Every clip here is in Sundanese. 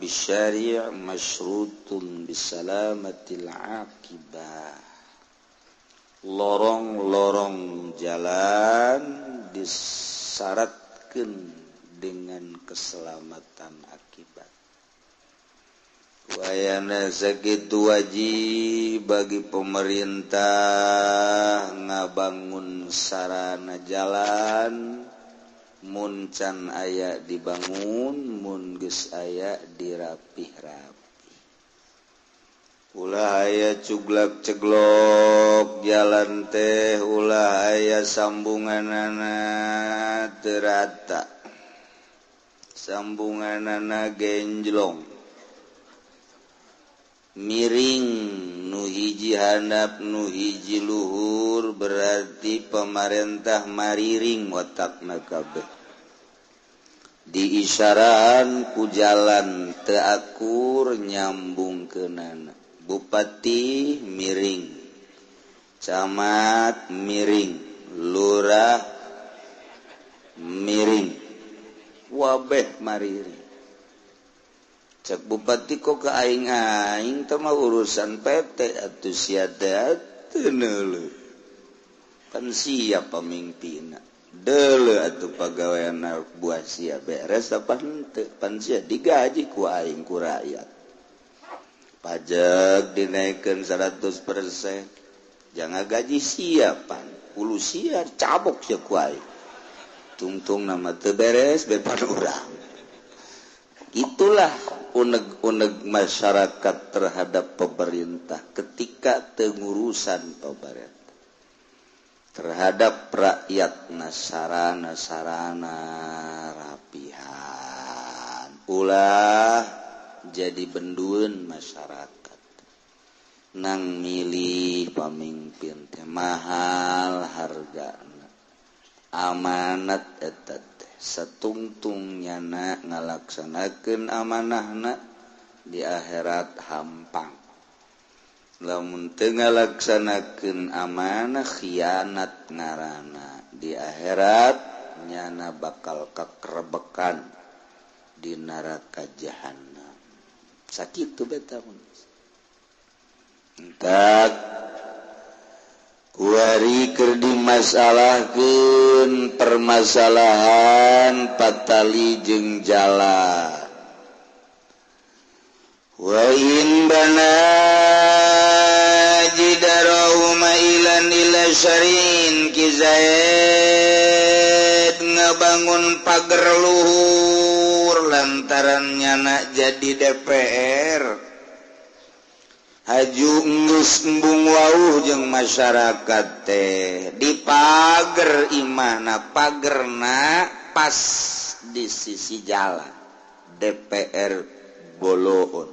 bisyari' masyrutun bisalamatil aqibah. Lorong-lorong jalan disyaratkeun dengan keselamatan akibat. Wayana sakitu wajib bagi pemerintah ngabangun sarana jalan, mun can aya dibangun, mun geus aya dirapih-rapih. Ulah aya cuglak ceglok jalan teh, ulah aya sambunganana teu rata, sambunganana genjlong, miring, nu hiji handap nu hiji luhur, berarti pemerintah mariring otakna kabeh. Diisyaraan ku jalan teu akur nyambungkeunana. Bupati miring, camat miring, lurah miring, wabeh mariring. Cek bupati kok ke aing-aing teh mah urusan PT atuh sia teh teu neuleuh. Kan siap pamimpinna. Deuleuh atuh pagaweanna buah sia beres apa henteu, pan sia digaji ku aing ku rakyat. Pajak dinaikkan 100%, jangan gaji siapan, ulu sia cabok sia ku aing. Tungtung nama teu beres bepan urang. Itulah uneg-uneg masyarakat terhadap pemerintah ketika tengurusan pemerintah terhadap rakyat nasarana-sarana rapihan. Ulah jadi bendueun masyarakat nang milih pamimpin teh mahal hargana, amanat eta teh satungtung nyana ngalaksanakeun amanahna di akhirat hampang. Lamun teu ngalaksanakeun amanah khianat ngaranna, di akhirat nyana bakal kakrebekan di neraka jahanam. Sakitu beta mun. Entak kuari keur dimasalahkeun permasalahan patali jeung jalan. Wa in bana jidarau mailan ila syarin Ki Zaid ngabangun pagar luhur lantaran nyana jadi DPR. Haju geus embung wauh jeung masyarakat teh di pager imahna, pagerna pas di sisi jalan DPR Boloon.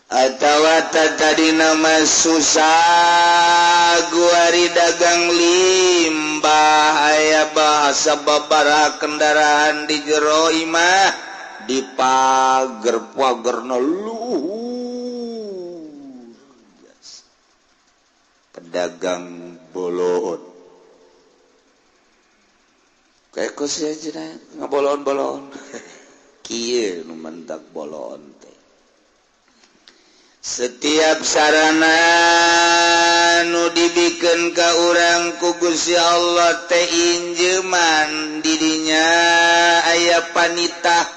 Atawa tadi nama susah guari dagang limbah aya bahasa babara kendaraan di jero imah di pager pagerna luhur. Pedagang Boloon kayak kos aja ngabolon-bolon kieu nu mentak boloon teh. Setiap sarana nu dibikeun ka urang ku Gusti Allah teh injeuman didinya aya panitah.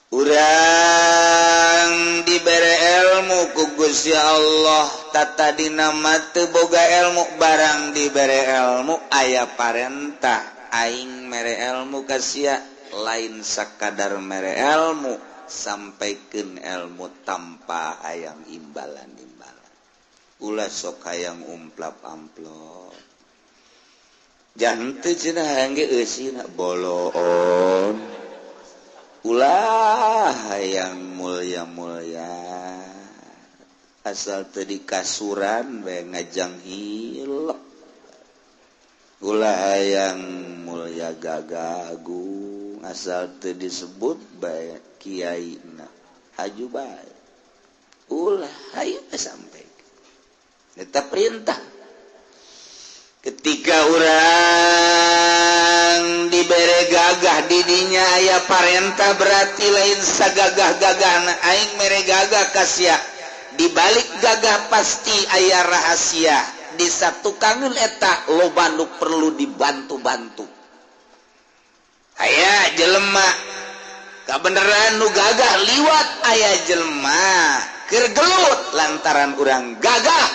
Urang dibere ilmu ku Gusti Allah, tata dina mah teu boga ilmu, barang dibere ilmu aya parentah. Aing mere ilmu ka sia, lain sakadar mere ilmu, sampaikeun ilmu tanpa hayang imbalan-imbalan. Ulah sok hayang umplap amplop. Jangan teu cenah hayang ge eusina boloon. Ulah hayang mulia-mulia. Asal teu dikasuran bae ngajang hilep. Ulah hayang mulia gagagung, asal teu disebut bae kiai na haju bae. Ulah hayu sampai eta perintah. Ketika urang dibere gagah didinya aya parentah berarti lain sagagah-gagahna aing mere gagah ka sia. Di balik gagah pasti aya rahasia. Di satukangeun eta loba nu perlu dibantu-bantu. Aya jelema kabeneran nu gagah liwat, aya jelema keur gelut lantaran urang gagah.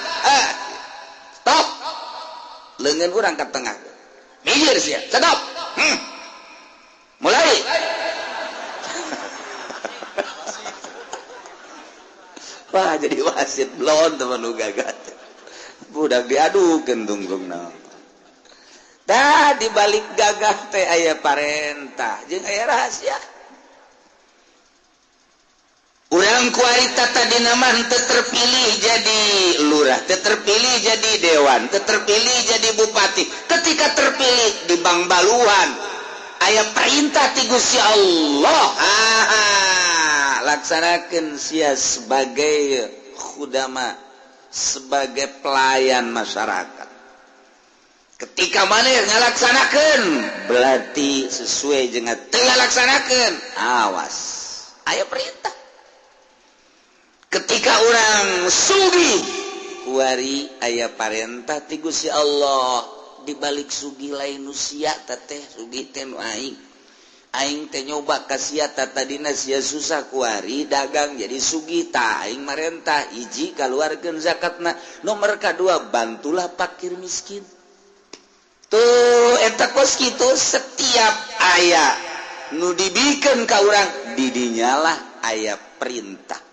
Stop. Leungeun urang ka tengah. Minggir sia. Stop. Mulai. Wah, jadi wasit blon teman nu gagah. Budak diadukeun tungtungna. Tah di balik gagah teh aya parentah jeung aya rahasia. Urang kuarita tadina mah teu terpilih jadi lurah, teu terpilih jadi dewan, teu terpilih jadi bupati. Ketika terpilih di Bangbaluan aya perintah ti Gusti Allah. Laksanakeun sia sebagai khudama, sebagai pelayan masyarakat. Ketika maneh ngalaksanakeun berarti sesuai jeung teu ngalaksanakeun, awas aya perintah. Ketika orang sugih kuari aya parentah ti Gusti Allah. Di balik sugih lain nu sia teh, sugih teh nu aing. Aing teh nyoba ka sia tadina sia susah kuari dagang jadi sugih, tah aing marentah hiji kaluarkeun zakatna, nomor kadua bantulah fakir miskin. Tuh eta kos kitu setiap aya nu dibikeun ka urang didinyalah aya perintah.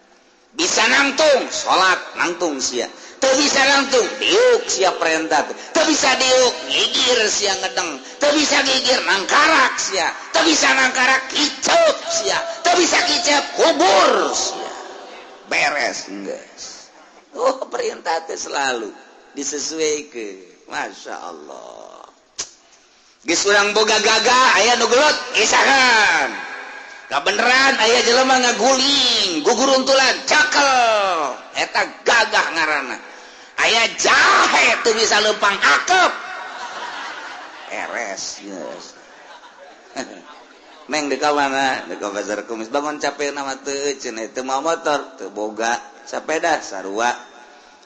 Bisa nangtung salat nangtung sia, teu bisa nangtung diuk sia perintah, teu bisa diuk ngigir sia ngedeng, teu bisa ngigir nangkarak sia, teu bisa nangkarak kicep sia, teu bisa kicep kubur sia. Beres geus. Oh, perintah teh selalu disesuaikeun. Masya Allah. Geus urang boga gagah aya nu gelut isahan. Kabeneran aya jelema ngaguling guguruntulan cakel, eta gagah ngaranna. Aya jahe teu bisa leumpang akep, eres geus. Neng deka mana? Deka pasar kumis bangun capek nama teu cenah teu mawa motor teu boga sepeda sarua.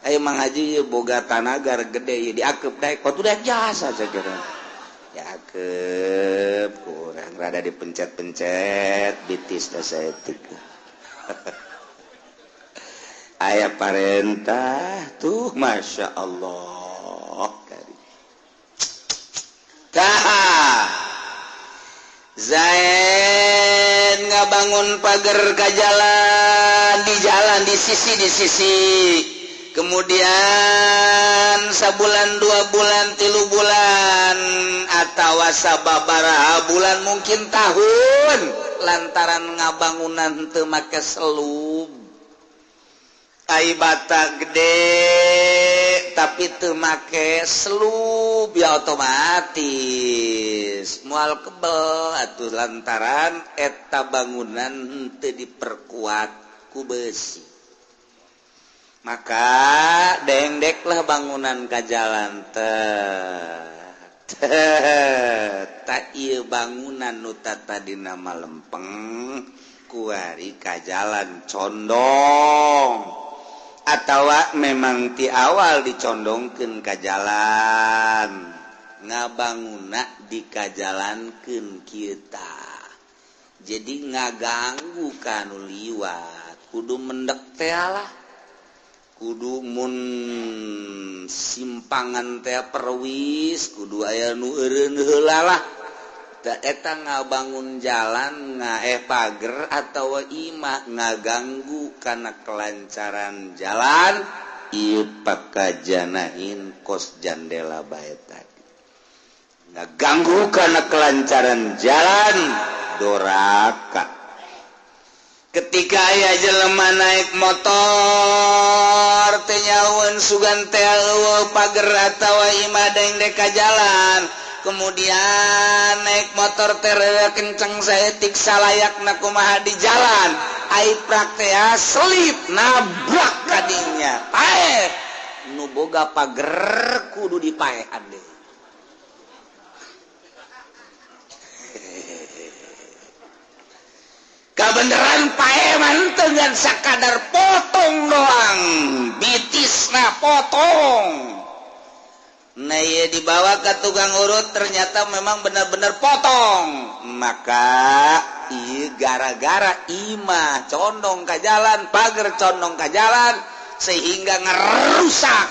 Aya Mang Haji boga tanagar gede ieu diakep daek kudu daek jasa saja. Yakep kurang rada dipencet-pencet bitis da saeutik. Aya parentah tuh Masya Allah. Tah Zain ngabangun pagar ka jalan, di jalan di sisi. Kemudian sabulan, 2 bulan, 3 bulan atawa sababaraha bulan mungkin tahun lantaran ngabangunan teu make selub. Ai bata gede tapi teu make selub ya otomatis moal kebel atuh lantaran eta bangunan teu diperkuat ku besi. Maka dengdeklah bangunan ka jalan teh. Tak ieu bangunan nu tadina lempeng kuari ka jalan condong atawa memang ti awal dicondongkeun ka jalan, ngabanguna dikajalankeun kita. Jadi ngaganggu ka nu liwat, kudu mendek teh lah. Kudu mun simpangan teh perwis kudu aya nu eureun heula lah. Da eta ngabangun jalan ngaeh pager atawa imah ngaganggu kana kelancaran jalan, ieu pakajanahin kos jandela bae tadi. Ngaganggu kana kelancaran jalan doraka. Ketika aya jelema naik motor teu nyaun sugan teh eueuh pager atawa imah dengdek ka jalan, kemudian naik motor teh kenceng saeutik salayakna kumaha di jalan, ai praktea selip nabrak kadinya paeh. Nu boga pager kudu dipaehan deui. Kebenaran paeman dengan sakadar potong doang, bitisna potong. Nah iya dibawa ke tukang urut ternyata memang benar-benar potong. Maka iya gara-gara imah condong ke jalan, pagar condong ke jalan sehingga ngerusak.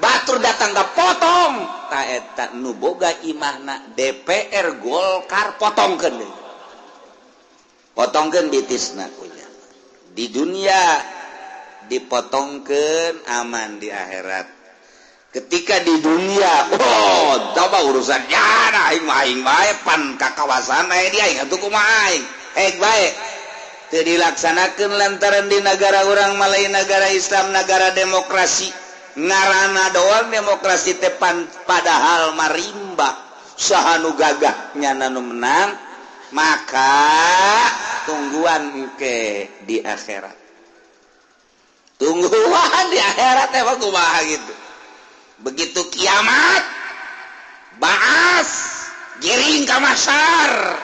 Batur datang ke potong. Ta eta nu boga imahna DPR Golkar potongkeun deui. Potongkeun bitisna kunya. Di dunia dipotongkeun aman di akhirat. Ketika di dunia, oh, coba urusan ya, aing mah aing bae pan ka kawasan aya di aing atuh kumaha aing. Hek bae. Teu dilaksanakeun lantaran di negara urang mah lain negara Islam, negara demokrasi. Ngaranna doang demokrasi teh pan padahal marimba. Saha nu gagah nyana nu menang, maka tungguan engke di akhirat. Tungguan di akhirat teh mah kumaha gitu. Begitu kiamat baas giring ka masar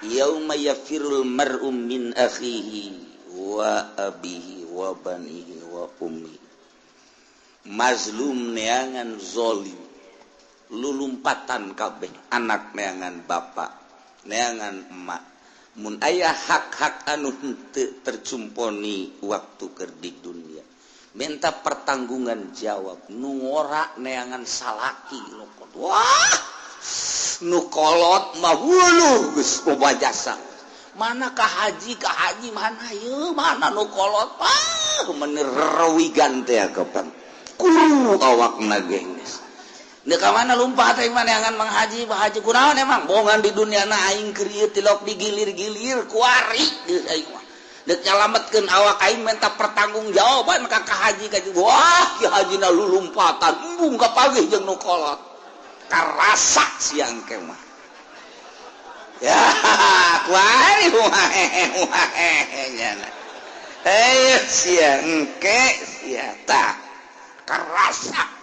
yauma yafirul mar'u min akhihi wa abihi wa banihi wa ummi. Mazlum neangan zolim, lulumpatan kabeh anak neangan bapak neangan emak. Mun aya hak-hak anu henteu tercumponi waktu keur di dunia, minta pertanggungan jawab nu ngora neangan salaki nu wah nu kolot mah huluh geus loba jasa. Mana ka haji mana ieu mana nu kolot ah meuni rewigan teh kapan kuru awakna geus. Deuk ka mana lumpat teh neangan Mang Haji, Pak Haji kunaon emang bongan di dunia na aing keur ieu tilok digilir-gilir kuari geus aing mah. Dek nyalametkeun awak aing minta pertanggungjawaban ka ka haji ka wah ki hajina lulumpatan embung ka pagih jeung nu kolot. Karasa siang ke mah. Ya kuari wae nyana. Eh sia engke sia tah karasa.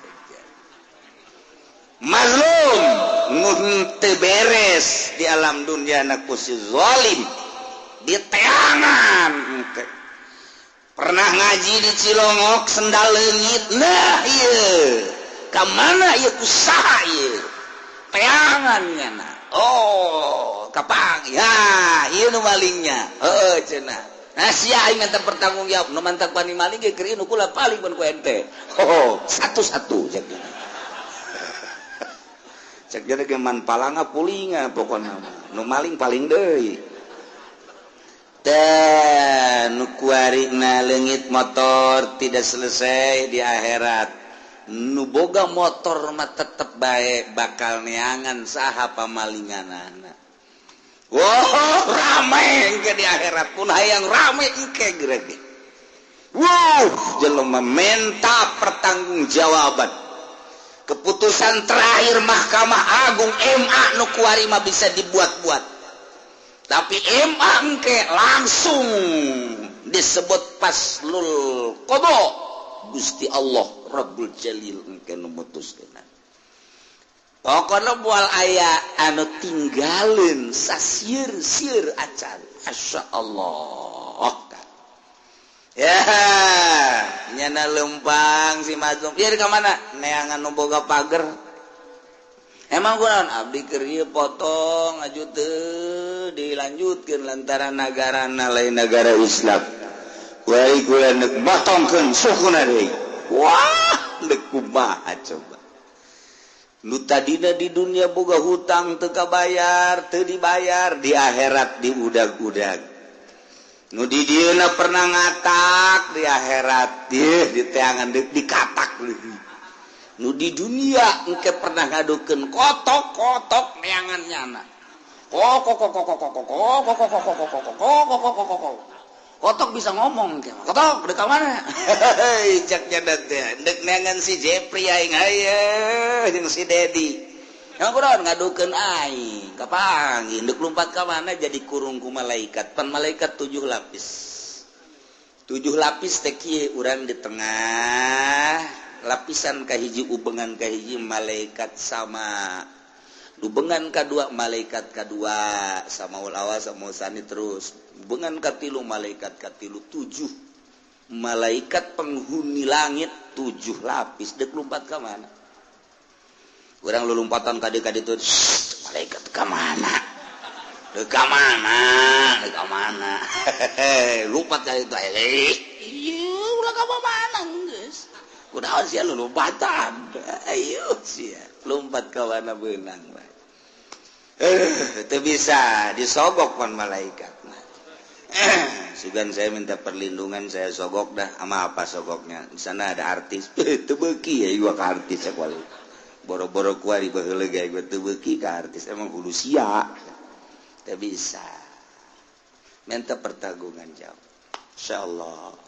Mazlum mun teu beres di alam dunia na ku si zalim di teangan. Pernah ngaji di Cilongok sendal leungit nah ieu ka mana ieu kusaha ieu teangan nyana oh kapang ya ieu nu malingnya heueuh cenah nah sia aing minta pertanggung jawab nu mantak pani maling ge keur nu kula paling mun ku ente oh satu-satu cek cek jadi ge man palanga pulinga pokona nu maling paling deui. Dan nu kuarina leungit motor tidak selesai di akhirat. Nu boga motor mah tetep bae bakal neangan saha pamalinganana. Wow, rame engke di akhirat pun hayang rame engke gerege. Wow, jelema minta pertanggungjawaban. Keputusan terakhir Mahkamah Agung MA nu kuari mah bisa dibuat-buat. Tapi MA engke langsung disebut paslul qada. Gusti Allah Rabbul Jalil engke nu mutuskeun. Pokona moal aya anu tinggaleun sasieur-sieur acan. Masyaallah. Ya, nyana lempang si mazlum. Ieu ka mana? Neangan nu boga pager. Emang kunaon abdi keur ieu potong aju teu dilanjutkeun lantaran nagarana lain negara Islam. Wai kula neuk botongkeun sukuna deui. Wah, deuk kumaha coba. Nu tadina di dunia boga hutang teu kabayar, teu dibayar, di akhirat diudag-udag. Nu di dieuna pernah ngatak di akhirat di teangan deuk dikatak deui. Nu di dunia engke pernah ngadukeun kotok-kotok neangan nyana. Kok kok kok kok kok kok kok kok kok kok kok kok kok kok. Kotok bisa ngomong engke. Kotok deuk ka mana? Hei, cek nya teh deuk neangan si Jepri aing haye jeung si Dedi. Yang kunaon ngadukeun aing, kapanggih deuk lumpat ka mana jadi kurung ku malaikat. Pan malaikat 7 lapis. 7 lapis teh kieu urang di tengah. Lapisan kahiji ubengan kahiji malaikat sama Dubengan kadua malaikat kadua samaul awal sama sani terus. Dubengan katilu malaikat katilu 7 malaikat penghuni langit 7 lapis dek lompat ka mana? Urang lu lompatan kade-kade itu malaikat ka mana? Dek ka mana? Dek ka mana? Lompat kali itu. Ieu ulah ka mana geus? Kunaon sia lu lompatan? Ayo sia lompat ka mana beunang bae. Teu bisa disogok pan malaikat. Sugan saya minta perlindungan, saya sogok dah. Sama apa sogoknya? Di sana ada artis. Teu beuki ya gua ka artis kuali. Boro-boro kuari baheula ge gua teu beuki ka artis, emang kudu sia. Teu bisa. Minta pertanggungan jawab. Insyaallah.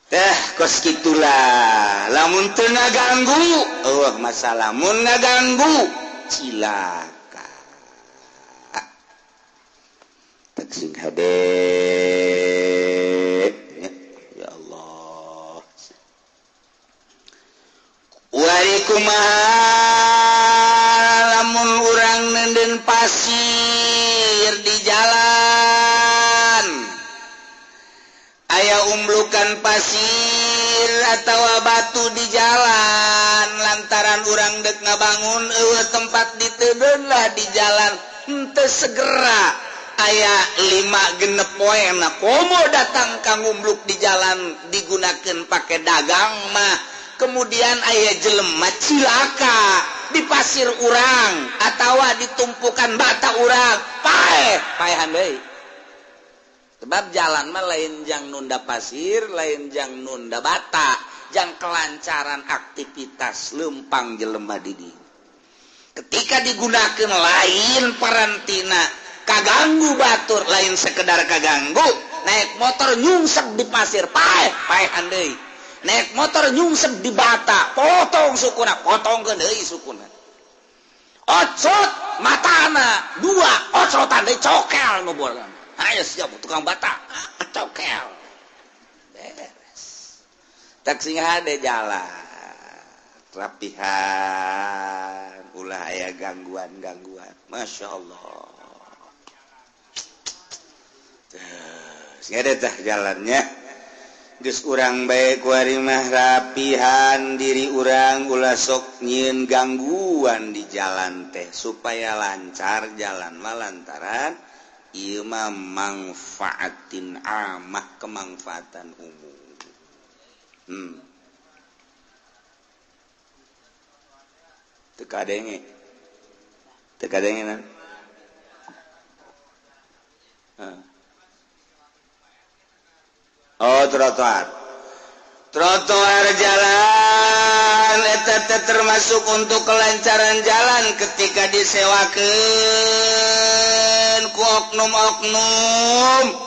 Teh kos kitulah. Lamun teu ngaganggu, eueuh masalah mun ngaganggu cilaka. Teh sing hade. Ya Allah. Wari kumaha lamun urang neundeun pasir di jalan. Aya umblukan pasir atawa batu di jalan lantaran urang dek ngabangun eueuh tempat ditedeun lah di jalan henteu segera aya 5 genep poena komo datang ka ngumbluk di jalan digunakeun pake dagang mah kemudian aya jelema cilaka di pasir urang atawa ditumpukan bata urang paeh paehan deui. Sebab jalan mah lain jang nunda pasir, lain jang nunda bata, jang kelancaran aktivitas lempang jelema di dieu. Ketika digunakan lain parantina, kaganggu batur, lain sekedar kaganggu, naik motor nyungsep di pasir, paeh, paehan deui. Naik motor nyungsep di bata, potong sukuna, potongkeun deui sukuna. Ocot matana 2, ocotan deui cokel nu bolan. Ayo siap tukang bata, cokel. Beres. Tak sing hade jalan. Rapihan, ulah aya gangguan-gangguan. Masya Allah. Sing hade tah jalannya. Geus urang bae kuari mah rapihan diri urang ulah sok nyieun gangguan di jalan teh supaya lancar jalan mah lantaran ieu mah mangfaatin amah kemangfaatan umum. Teu kadenge. Teu kadenge nan. Oh, trotoar. Trotoar jalan eta teh termasuk untuk kelancaran jalan ketika disewakeun ku oknum-oknum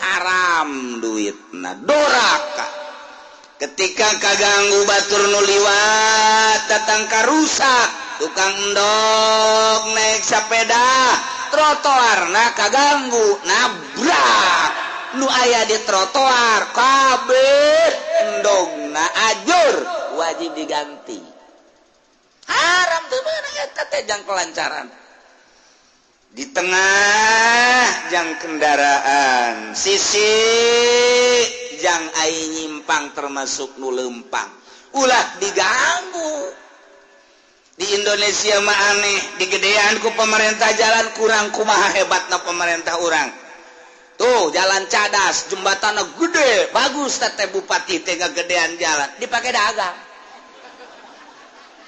haram duitna doraka. Ketika kaganggu batur nu liwat datang karusak tukang endog naik sepeda trotoarna kaganggu nabrak nu aya di trotoar kabeh endogna ajur wajib diganti. Haram teu meunang eta teh jang kelancaran. Di tengah jang kendaraan, sisi jang ai nyimpang termasuk nu lempang. Ulah diganggu. Di Indonesia mah aneh, digedean ku pemerintah jalan kurang kumaha hebatna pemerintah urang. Tuh jalan cadas, jembatannya gede, bagus teh bupati teh gedean jalan, dipakai dagang.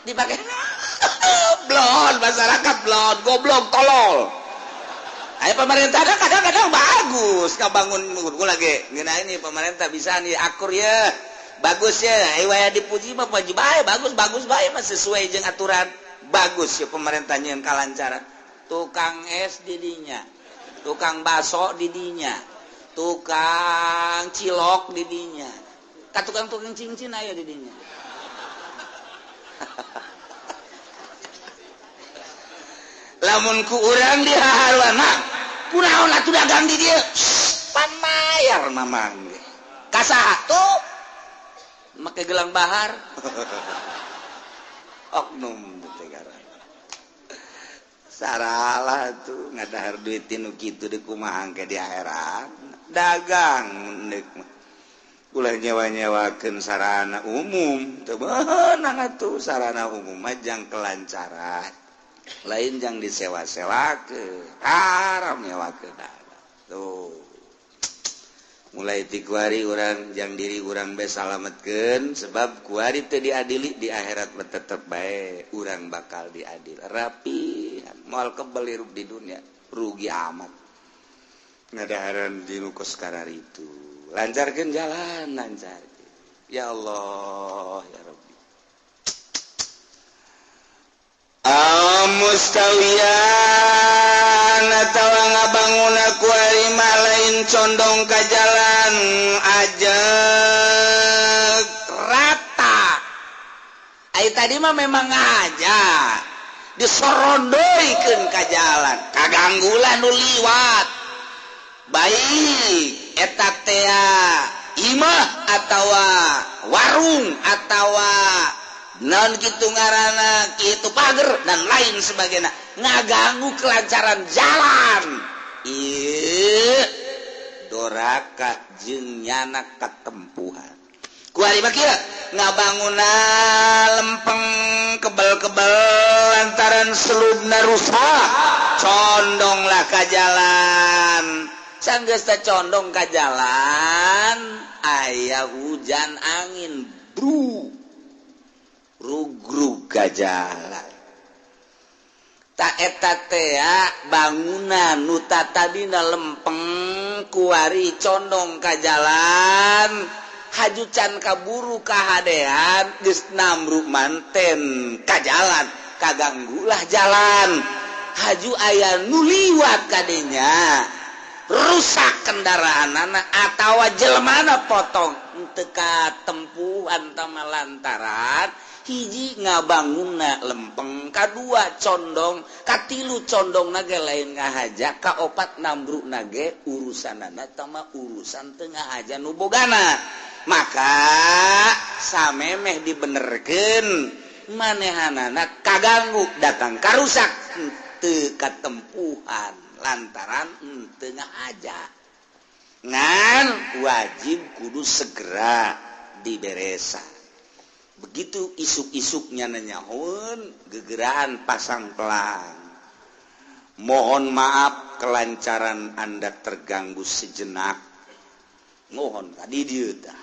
Dipakai blon masyarakat blon, goblok tolol. Ayo pemerintah kadang-kadang bagus ngabangun gua lagi. Ngeuna ini pemerintah bisa nih akur ya. Bagus ya, ayo waya dipuji mah puji bae, bagus bagus bae mah sesuai jeung aturan. Bagus ya pemerintahnya yang kalancaran. Tukang es didinya, tukang baso didinya, tukang cilok didinya, ka tukang-tukang cincin aya didinya. Lamun ku urang dihaharuan mah kunaon atuh dagang di dieu? Pan mayar mamang ge. Ka saha tuh? Make gelang bahar. Oknum teh ngaran. Saralah tuh ngadahar duit tinu kitu di kumaha ke di akhirat. Dagang deuk mah. Ulah nyewa-nyewakeun sarana umum. Teu beunang atuh sarana umum mah jang kelancaran. Lain jang disewa-sewakeun. Haram nyewakeun. Tuh. Mulai ti kuari urang jang diri urang bae salametkeun sebab kuari teu diadili di akhirat mah tetep bae urang bakal diadil. Rapi moal kebel hirup di dunia, rugi amat. Ngadaharan di nu kos kararitu. Lancarkeun jalan, lancar. Ya Allah, ya Rabbi. Mustawiyan atawa ngabangun kuari mah lain condong ka jalan ajeg rata. Ai tadi mah memang aja disorondoikeun ka jalan, kaganggulah nu liwat. Baik eta teh imah atawa warung atawa non kitu ngaranna kitu pager dan lain sebagainya ngaganggu kelancaran jalan. Ieu doraka jeung nyana katempuhan. Kuari mah kieu ngabanguna lempeng kebel-kebel lantaran selubna rusak condonglah ka jalan. Sanggeus teh condong ka jalan aya hujan angin bru rugrug ka jalan. Ta eta teh bangunan nu tadina lempeng kuari condong ka jalan haju can kaburu kahadean geus namruk manten ka jalan kaganggulah jalan haju aya nu liwat kadinya rusak kendaraanana atawa jelmana potong teu katempuhan tama lantaran hiji ngabangunna lempeng, kadua condong, katilu condong nage lain ngahaja, kaopat nambruk nage urusanana tama urusan teu ngahaja nu bogana. Maka samemeh dibenerkeun manehanana kaganggu datang karusak teu katempuhan lantaran teu ngahaja. Ngan wajib kudu segera diberesan. Begitu isuk-isuknya nanyahun gegeraan pasang pelang. Mohon maaf kelancaran Anda terganggu sejenak. Mohon tadi dieu tah.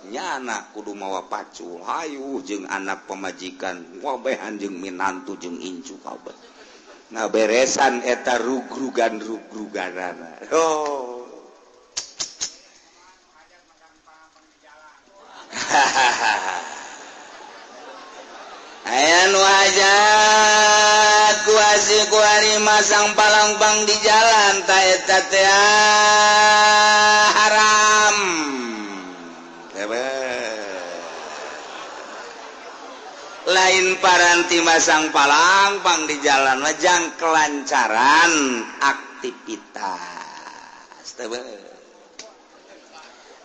Nyana kudu mawa pacul hayu jeung anak pamajikan wabehan jeung minantu jeung incu kabeh. Ngaberesan eta rugrugan-rugruganana. Oh. Hahaha. Aya nu hajat kuasi kuari masang palangpang di jalan ta eta teh haram. Lain paranti masang palangpang di jalan mah jang kelancaran aktivitas.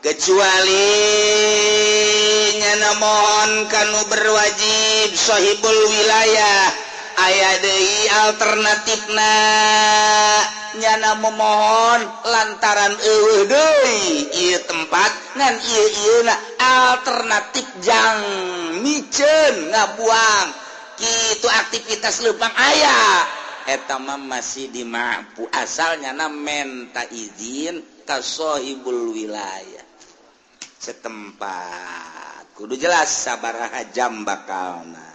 Kecuali nyana mohon kanu berwajib sahibul wilayah aya deui alternatifna nyana memohon lantaran eueuh deui ieu tempat ngan ieu-ieuna alternatif jang miceun ngabuang kitu aktivitas leumpang aya eta mah masih dimampu asal nyana menta izin ka sahibul wilayah setempat. Kudu jelas sabaraha jam bakalna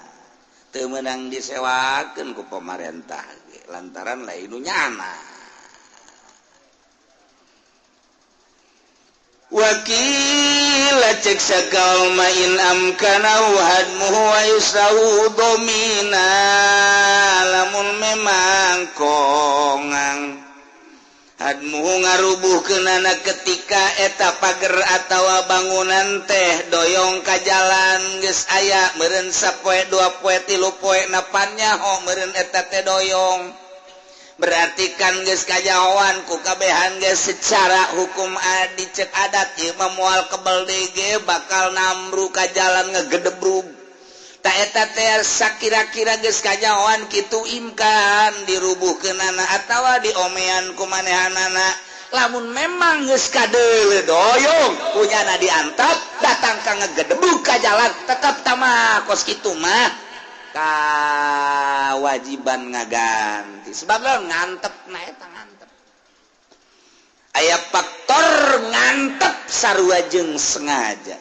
teu meunang disewakeun ku pamarentah ge lantaran lain nu nyana. Wakila cek sakauma in amkana hadmuhu wa yusrahu domina lamun memang kongang hadmuhu ngarubuhkeunana ketika eta pager atawa bangunan teh doyong ka jalan geus aya meureun sapoe dua poe tilu poe napan nyaho meureun eta teh doyong berarti kan geus kajahoan ku kabehan geus secara hukum adi cek adat ieu mah moal kebel deui ge bakal namru ka jalan ngegedebrug. Ta eta teh sakira-kira geus kanyahoan kitu imkan dirubuhkeunana atawa diomean ku manehanana. Lamun memang geus kadeuleu doyong kunyana diantep datang ka ngegedebug ka jalan tetep tamah kos kitu mah kawajiban ngaganti. Sebab lamun ngantep na eta ngantep. Aya faktor ngantep sarua jeung sengaja.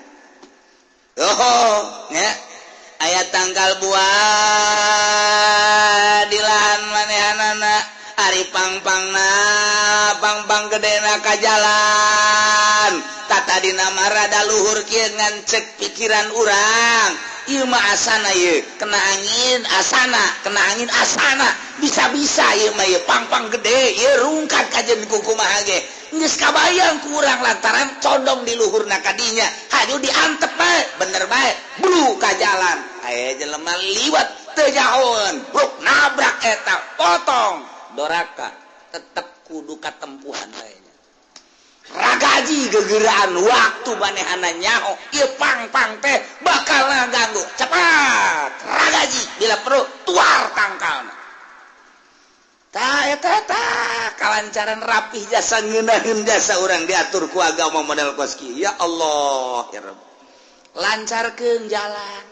Oh, nya. Aya tanggal buah di lahan manehanana ari pangpangna pangpang gedena ka jalan tata dina marada luhur kieu ngan cek pikiran urang ieu mah asana ieu kena angin asana kena angin asana bisa-bisa ieu mah ieu pangpang gede ieu rungkad kajen kumaha ge geus kabayang ku urang lantaran condong di luhurna kadinya hayu diantep bae bener bae blu ka jalan aya jelema liwat teu nyahoeun bruk nabrak eta potong doraka tetep kudu katempuhan bae nya ragaji gegeraan waktu manehana nyaho ieu pang-pang teh bakal ngaganggu cepat ragaji bila perlu tuar tangkalna. Ta eta ta kalancaran rapih jasa ngeunaheun jasa urang diatur ku agama model kos kieu. Ya Allah ya Rabb. Lancarkeun jalan.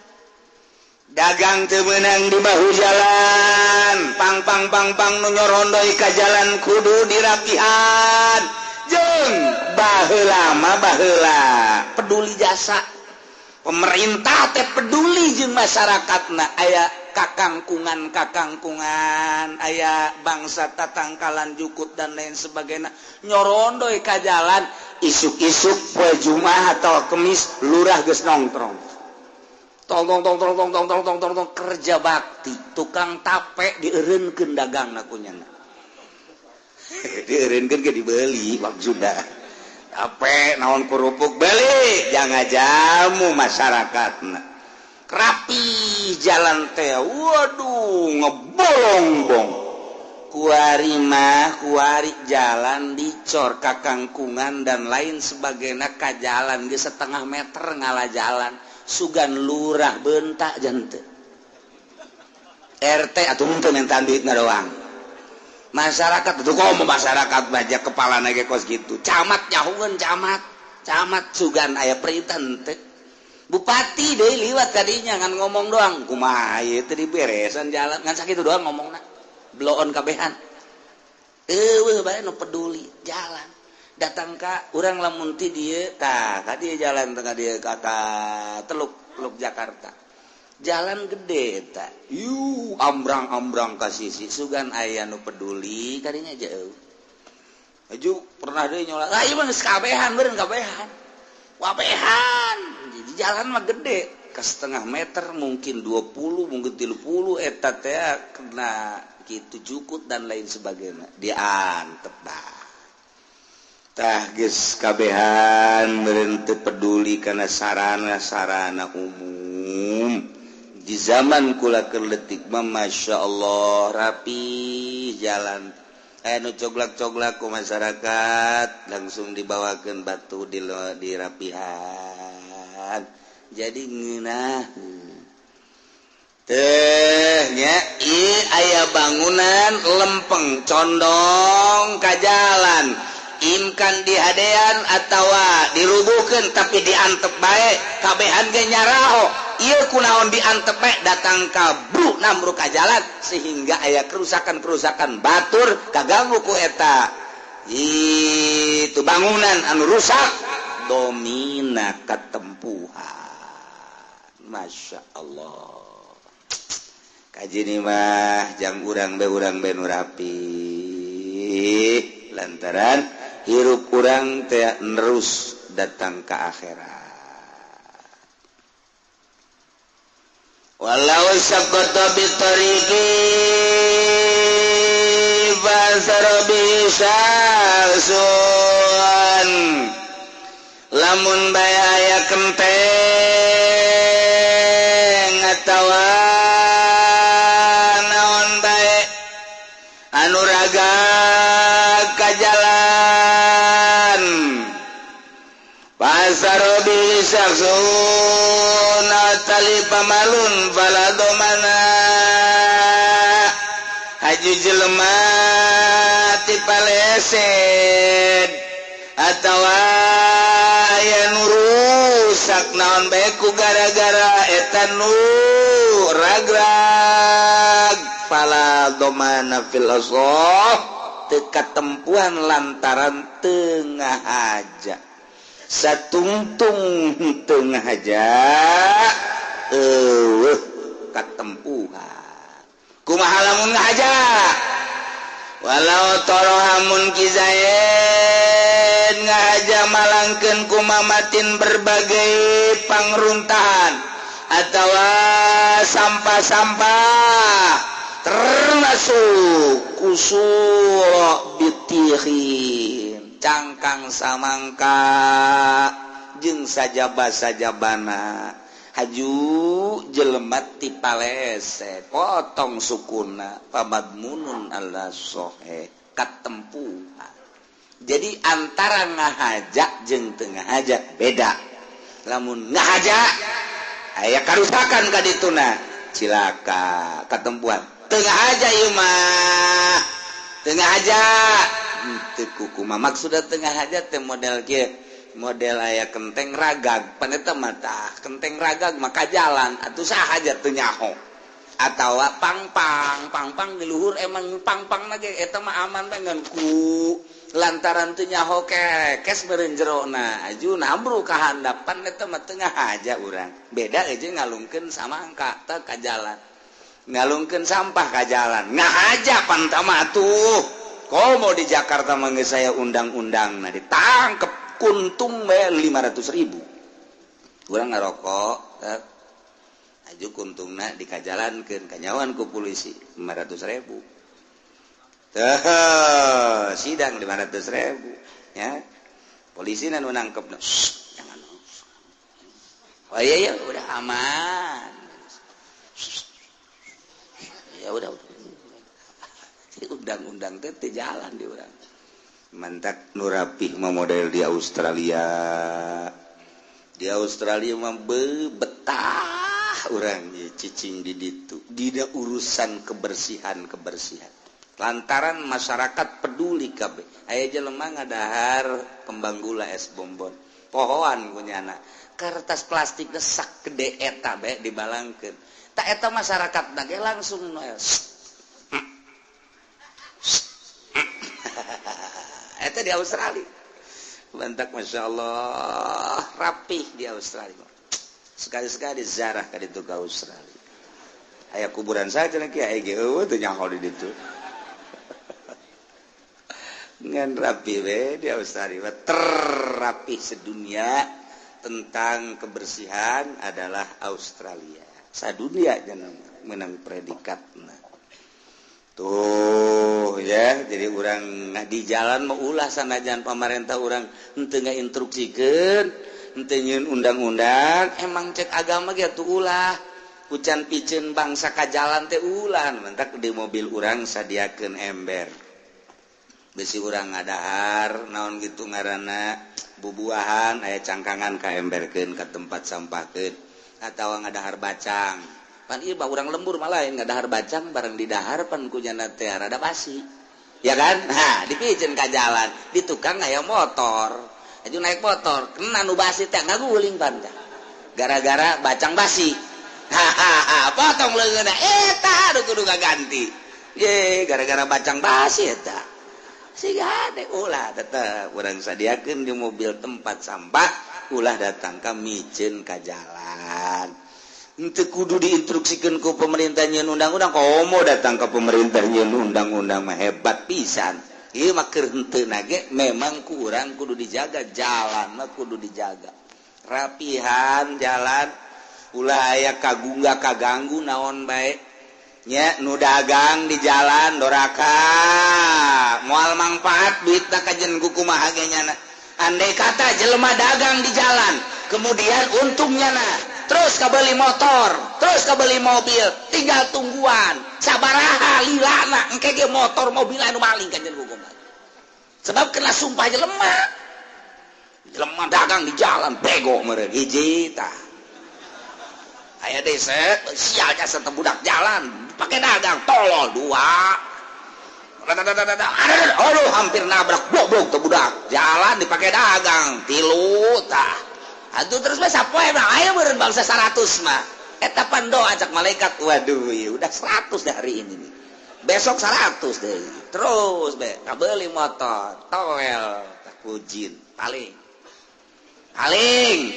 Dagang teu meunang di bahu jalan. Pang pang pang pang nu nyorondoi ka jalan kudu dirapihan. Jeung baheula mah baheula peduli jasa. Pemerintah teh peduli jeung masyarakatna aya kakangkungan-kakangkungan aya bangsa tatangkalan jukut dan lain sebagainya nyorondoi ka jalan isuk-isuk poe Jumat atau Kemis lurah geus nongkrong tong tong tong tong tong tong tong tong tong kerja bakti tukang tape dieureunkeun dagangna kunyana dieureunkeun ge dibeli maksudna tape naon kerupuk beli jangan jamu masyarakatna rapi jalan teh waduh ngebolongbong kuari mah kuari jalan dicor kakangkungan dan lain sebagainya ka jalan ge setengah meter ngala jalan sugan lurah bentak jante RT atuh henteu mintaan duitna doang masyarakat atuh komo masyarakat baja kepalana ge kos kitu camat nyahueun camat camat sugan aya perintah henteu bupati deui liwat kadinya ngan ngomong doang kumaha ieu teh diberesan jalan ngan sakitu doang ngomongna bloon kabehan eueuh bae nu peduli jalan datang ka urang lamun ti dieu tah ka dieu jalan tengah dieu ka Teluk Teluk Jakarta jalan gede eta yu ambrang-ambrang ka sisi sugan aya nu peduli kadinya jauh aju pernah deui nyolat ah ieu mah geus kabehan beureun kabehan wabehan di jalan mah gede ke setengah meter mungkin 20 mungkin 30 eta teh kena kitu jukut dan lain sebagainya diantep dah tah geus kabehan meureun teu peduli kana sarana-sarana umum di zaman kula keur leutik mah masyaallah rapi jalan anu coglak-coglak ku masyarakat langsung dibawakeun batu di dirapihan jadi ngeunah teh nya ieu aya bangunan lempeng condong ka jalan imkan dihadean atawa dirubuhkeun tapi diantep bae kabehan ge nyaraho ieu kunaon diantep bae datang ka bru namru ka jalan sehingga aya kerusakan-kerusakan batur kaganggu ku eta itu bangunan anu rusak domina katempuhan. Masya Allah kaji mah jang urang be nu rapi lantaran hirup urang teh nerus datang ke akhirat. Walau saqata bi tariqi fasara bi syarsun lamun bae aya kenteng atawa naon bae anu raga ka jalan fasara bi bihi syakhsun talifa malun fala domana haju jelema ti paleset atawa aya nu rusak naon bae ku gara-gara eta nu ragrag fala domana fil asah teu katempuhan lantaran teu ngahaja satungtung teu ngahaja eueuh katempuhan kumaha lamun ngahaja walau torohamun kizaid ngahaja malangkeun kumamatin berbagai pangruntahan atawa sampah-sampah termasuk kusur bitihin cangkang samangka jeung sajaba-sajabana haju jelema ti palese potong sukuna pamadmunun ala sohe katempuhan. Jadi antara ngahaja jeung teu ngahaja beda. Lamun ngahaja aya karusakan ka dituna cilaka katempuhan. Teu ngahaja ieu mah teu ngahaja teu kukumaha maksudna teu ngahaja teh model kieu model aya kenteng ragag pan eta mah tah kenteng ragag maka jalan atuh saha aja teu nyaho atawa pangpang pangpang di luhur emang pangpang lagi eta mah aman bae ngan ku lantaran teu nyaho kekes beureun jerona aju nambru ka handap pan eta mah teu ngahaja urang beda jeung ngalungkeun samangka teh ka jalan ngalungkeun sampah ka jalan ngahaja pan tah mah atuh komo di Jakarta mah geus saya undang-undangna ditangkep kuntung bae 500.000 urang ngarokok aju kuntungna dikajalankeun kanyawan ku polisi 500.000 teh sidang 500.000 ya polisi nu nangkep jangan oh iya ya udah aman ya udah undang-undang teh teu jalan di urang mantak nu rapih mah model di Australia. Di Australia mah betah urang cicing di ditu dina urusan kebersihan-kebersihan lantaran masyarakat peduli kabeh aya jelema ngadahar kembang gula es bonbon pohoan kunyana kertas plastik sak gede eta bae dibalangkeun tak eta masyarakat ge langsung noel eta di Australia bantak Masya Allah rapih di Australia sekali-sekali zarah ka ditu ka Australia aya kuburan saja lagi aya ge eueuh teu nyaho di ditu ngan rapi we di Australia terrapih sedunia tentang kebersihan adalah Australia sadunia jangan menang predikatna tuh ya jadi urang di jalan mau ulah sanajan pamarentah urang henteu ngainstruksikeun henteu nyieun undang-undang emang cek agama ge atuh ulah kucan piceun bangsa ka jalan teh ulah mentak di mobil urang sadiakeun ember besi urang ngadahar naon gitu ngaranna bubuahan aya cangkangan ka emberkeun ka tempat sampahkeun atawa ngadahar bacang pan ieu bah urang lembur malah ngadahar bacang bareng didahar pan kunyana teh rada basi ya kan nah dipiceun ka jalan di tukang aya motor aju naik motor kena nu basi teh ngaguling pan gara-gara bacang basi hahaha potong leungeunna eta aduh kudu kaganti ye gara-gara bacang basi eta siga deh ulah tetep urang sadiakeun di mobil tempat sampah ulah datang ka miceun ka jalan henteu kudu diinstruksikeun ku pemerintah nyieun undang-undang komo datang ka pemerintah nyieun undang-undang mah hebat pisan ieu mah keur henteu ge memang ku urang kudu dijaga jalan mah kudu dijaga rapihan jalan ulah aya kagungga kaganggu naon bae nya nu dagang di jalan doraka moal mangfaat duitna kajen ku kumaha ge nyana andai kata jelema dagang di jalan kemudian untungnya na terus kabeli motor terus kabeli mobil tinggal tungguan sabaraha lilana engke ge motor mobil anu maling kajen ku kumaha sebab kena sumpah jelema Jelema dagang di jalan bego meureun hiji tah. Aya deui sial jasa teh budak jalan pake dagang tolol dua. Aduh hampir nabrak goblok teh budak jalan dipake dagang tilu tah. Atuh terus mah sapoe mah aya meureun bangsa 100 mah. Eta pan doa cak malaikat waduh ieu udah 100 dah hari ini nih. Besok 100 deui. Terus be kabeuli motor toel tah kujin paling paling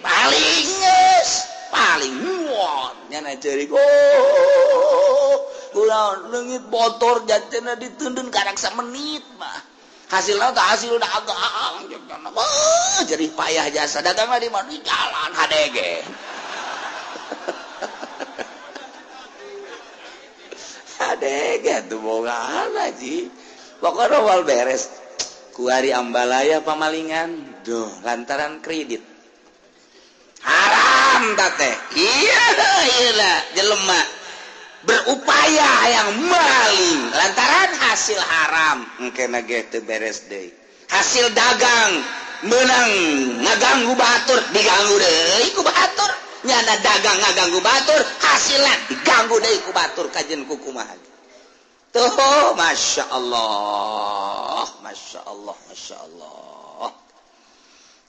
paling geus paling muat nyana ceurik oh kunaon leungit motor jatena diteundeun karak samenit mah hasilna teh hasil dagang jadi payah jasa dagang mah di mana di jalan HDG HDG tuh bogaan aji pokokna wal beres kuari ambalaya pamalingan duh lantaran kredit haram teh iya iya jelema berupaya yang maling lantaran hasil haram engkena ge teu beres deui hasil dagang menang ngaganggu batur diganggu deui ku batur nyana dagang ngaganggu batur hasilna diganggu deui ku batur kajen ku kumaha tuh Masya Allah Masya Allah Masya Allah.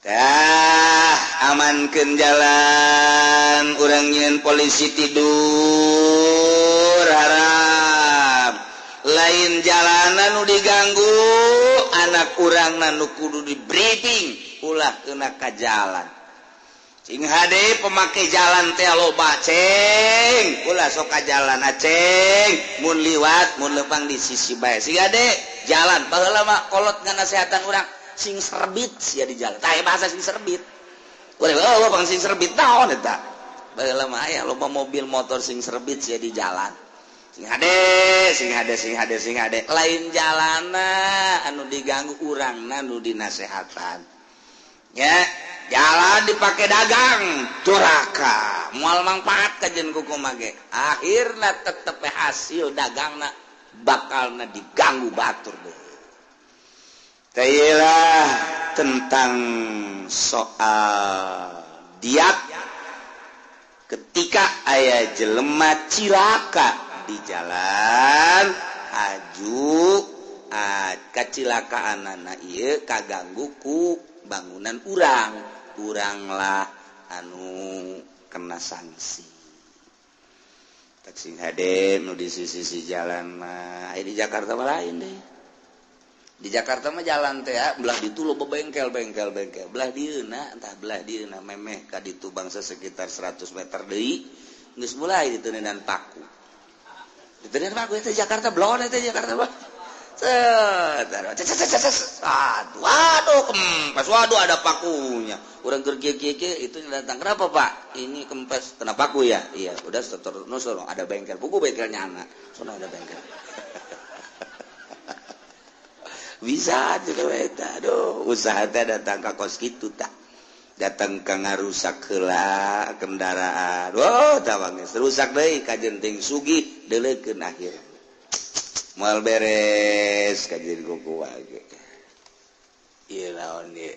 Tah amankeun jalan urang nyieun polisi tidur haram lain jalanan nu diganggu anak urang nu kudu di briefing ulah kena ka jalan cing hade pemakai jalan teh loba ceng ulah sok ka jalan aceng mun liwat mun lempang di sisi bae sing hade jalan baheula mah kolot nganasehatan urang sing serbit sia di jalan tah bahasa sing serbit ulah bang sing serbit naon eta baheula mah aya loba mobil motor sing serbit sia di jalan sing hade sing hade sing hade sing hade lain jalana anu diganggu urangna nu dinasehatan nya jalan dipakai dagang duraka moal mangpaat kajen kukumaha ge akhirna tetep hasil dagangna bakalna diganggu batur deui. Tailah tentang soal diat ketika aya jelema cilaka di jalan aju kacilakaanana ieu kaganggu ku bangunan urang uranglah anu kena sanksi. Taksi hade nu di sisi-sisi jalan mah di Jakarta mah lain deh. Di Jakarta mah jalan teh belah ditu loba bengkel bengkel bengkel belah dieuna entah belah dieuna memeh ka ditu bangsa sekitar 100 meter deui geus mulai diteuneunan paku. Diteuneunan paku eta Jakarta blon eta Jakarta blon. Aduh, waduh kempes, waduh ada pakunya. Urang keur kieu-kieu itu datang. Kenapa, Pak? Ini kempes, kena paku ya? Iya, udah terus ada bengkel. Buku bengkelnya anak. Sono ada bengkel. Bisa juga eta. Aduh, usaha teh datang ka kos kitu tah. Datang ka ngarusak heula kendaraan. Oh, tawang geus rusak deui kajen ting sugih deuleukeun akhir. Moal beres kajen kuku wae. Ieu naon ieu?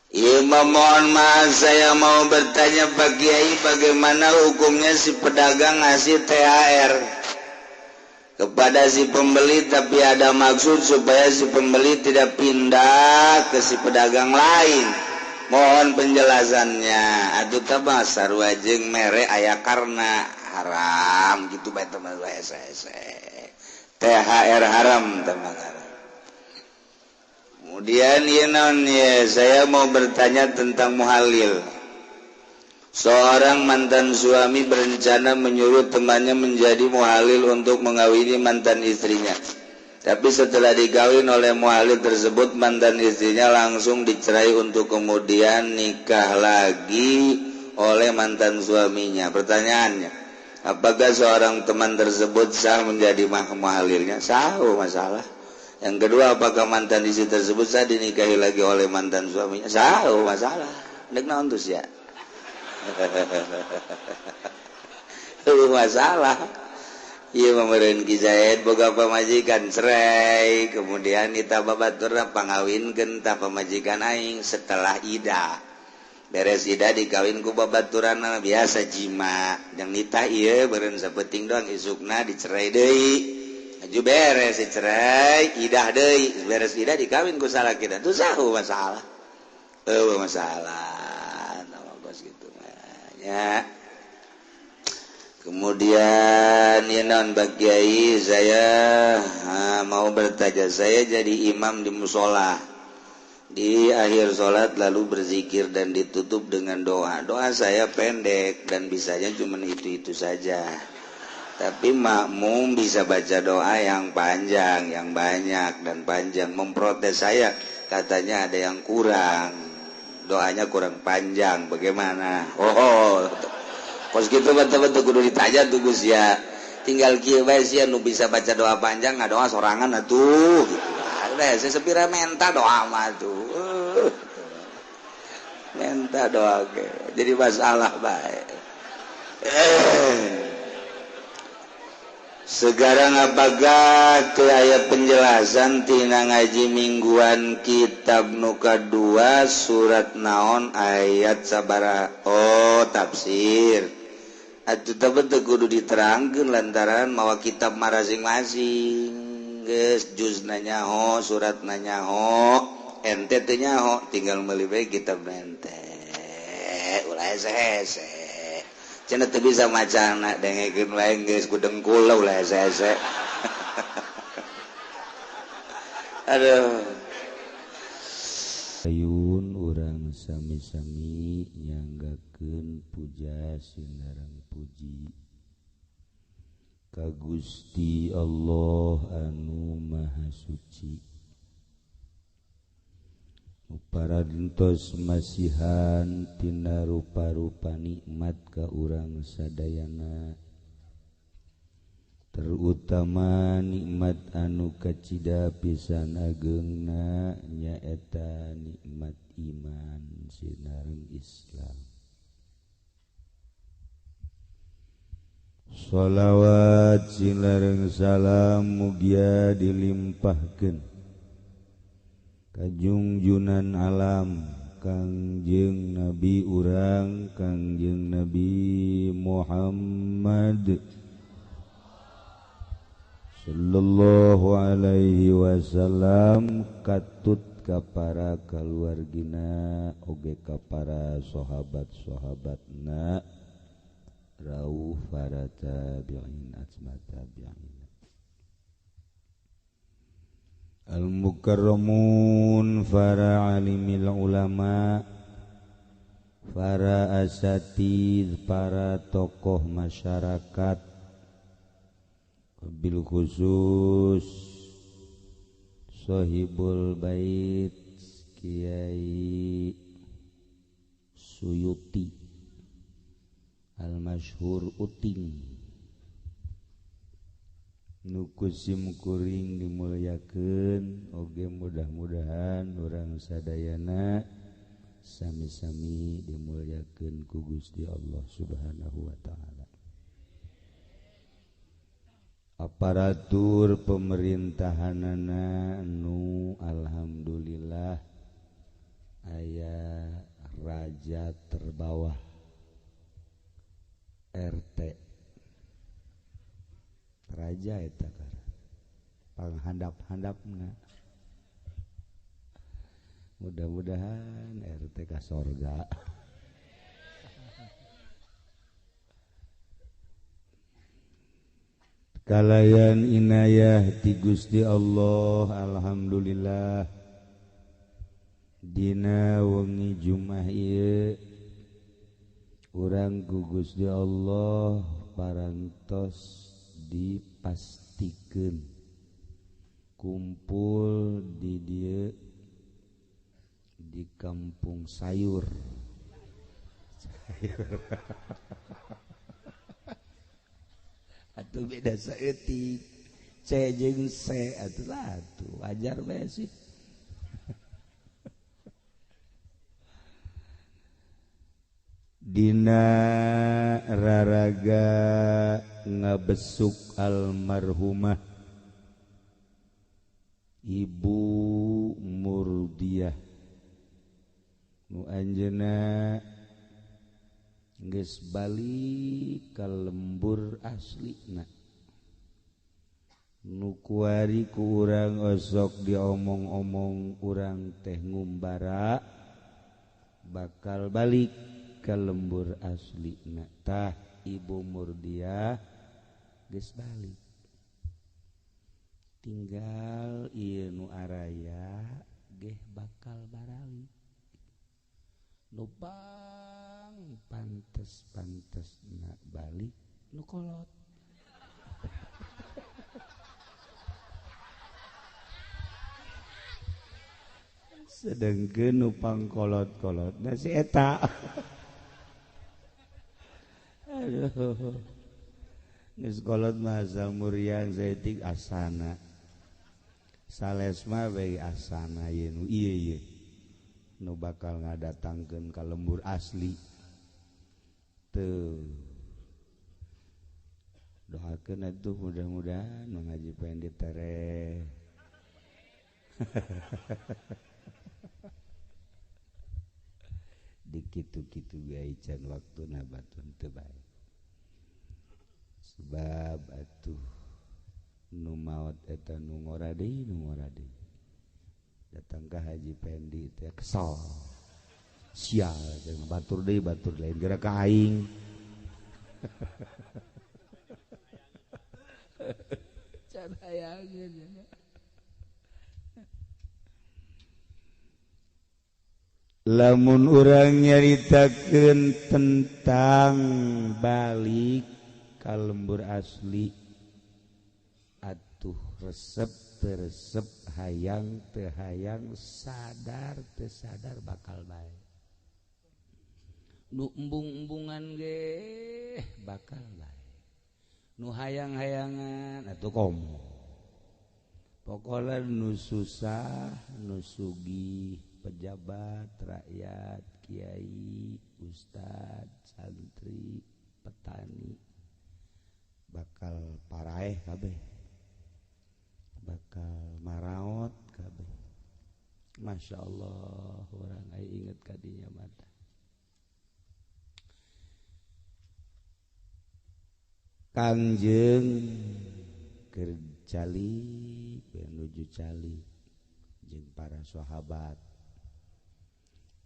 Iya, mohon maaf saya mau bertanya Pak Kiai, bagaimana hukumnya si pedagang ngasih THR kepada si pembeli tapi ada maksud supaya si pembeli tidak pindah ke si pedagang lain. Mohon penjelasannya. Aduh tah sarua jeung mere aya karena haram gitu bae teman THR haram teman. Kemudian ya non ya, saya mau bertanya tentang muhalil. Seorang mantan suami berencana menyuruh temannya menjadi muhalil untuk mengawini mantan istrinya. Tapi setelah dikawin oleh muhalil tersebut, mantan istrinya langsung dicerai untuk kemudian nikah lagi oleh mantan suaminya. Pertanyaannya, apakah seorang teman tersebut sah menjadi muhalilnya? Sah, masalah. Yang kedua, apakah mantan istri tersebut sah dinikahi lagi oleh mantan suaminya? Sah, masalah. Nek naon tuh ya? Masalah. Ieu mah meureun Ki Zaid boga pamajikan cerai, kemudian nita babaturna pangawinkeun tah pamajikan aing setelah idah. Beres idah dikawin ku babaturanna biasa jima. Jeung nitah ieu beureun sapenting doang isukna dicerai deui. Aju beres dicerai, idah deui, beres idah dikawin ku salakina. Tuh sahu masalah. Eueuh masalah. Nah, kos kitu mah nya. Kemudian ya non Pak Kiai, saya mau bertanya, saya jadi imam di musola. Di akhir sholat lalu berzikir dan ditutup dengan doa. Doa saya pendek dan bisanya cuma itu-itu saja. Tapi makmum bisa baca doa yang panjang, yang banyak dan panjang. Memprotes saya, katanya ada yang kurang. Doanya kurang panjang, bagaimana? Oh, kos gitu betul-betul kudu ditanya tuh Gus ya. Tinggal kieu bae sia nu bisa baca doa panjang ngadoa sorangan atuh gitu. Udah saya sepira menta doa mah tuh. Menta doa ge. Jadi masalah bae. Sekarang apakah teu aya penjelasan tina ngaji mingguan kitab nu kadua surat naon ayat sabaraha? Oh, tafsir. Atuh teh teu kudu diterangkeun lantaran mawa kitab masing-masing. Geus juzna nyaho, suratna nyaho, ente teu nyaho, tinggal meuli bae kitab ente. Ulah hese-hese. Cenah teu bisa macana dengekeun wae geus ku dengkul ulah hese-hese. Aduh. Ayun urang sami-sami nyanggakeun puja sinareng puji ka Gusti Allah anu Maha Suci. Parantos masihan tina rupa-rupa nikmat ka urang sadayana, terutama nikmat anu kacida pisan ageungna nyaeta nikmat iman sinareng Islam. Sholawat sinareng salam mugia dilimpahkeun kajungjunan alam Kangjeng Nabi urang Kangjeng Nabi Muhammad sallallahu alaihi wasallam katut ka para kaluargina oge ka para sahabat-sahabatna rauh para tabi'in atma tabi'in al-mukarramun para alimil ulama para asatid para tokoh masyarakat bil khusus Sohibul Bait Kiai Suyuti al-masyhur Uting nu kusim kuring dimuliakeun oge mudah-mudahan urang sadayana sami-sami dimuliakeun ku Gusti Allah Subhanahu wa taala. Aparatur pemerintahanana nu alhamdulillah aya raja terbawah RT raja eta panghandap-handapna mudah-mudahan RT ka sorga. Kalayan inayah ti Gusti Allah alhamdulillah dina wengi Jumat ieu urang ku Gusti Allah parantos dipastikeun kumpul di dieu di kampung sayur. Sayur. Atuh beda saeutik C jeung C atuh lah atuh wajar bae sih. Dina raraga Ngabesuk almarhumah Ibu Murdiah nu anjeunna geus balik ka lembur aslina nu kuari ku urang osok diomong-omong urang teh ngumbara bakal balik ka lembur aslina. Tah Ibu Murdiah geus balik, tinggal ieu nu araya geh bakal baralik. Nu pang pantes-pantesna balik nu kolot. Sedengkeun nu pangkolot-kolotna si eta. Aduh. Geus kolot mah asal muriang saeutik asana. Sales mah bae asana ieu nu ieu ieu. Nu bakal ngadatangkeun ka lembur asli. Teu. Doakeun atuh mudah-mudahan nu ngaji pendi tereh. Dikitu-kitu gae can waktuna batun teu bae. Sebab atuh nu maot eta nu ngora deui nu ngora deui. Datang ka Haji Pendi teh kesel. Sial jeung batur deui batur lain geura ka aing. Can hayangeun. Lamun urang nyaritakeun tentang balik ka lembur asli atuh resep teu resep hayang teu hayang sadar teu sadar bakal bae. Nu embung-embungan ge bakal bae. Nu hayang-hayangan atuh komo. Pokona nu susah nu sugih, pejabat, rakyat, kiai, ustad, santri, petani bakal paraeh kabeh, bakal maraot kabeh. Masya Allah, orang ai inget kadinya mata. Kangjeng keur cali menuju cali jeung para sahabat.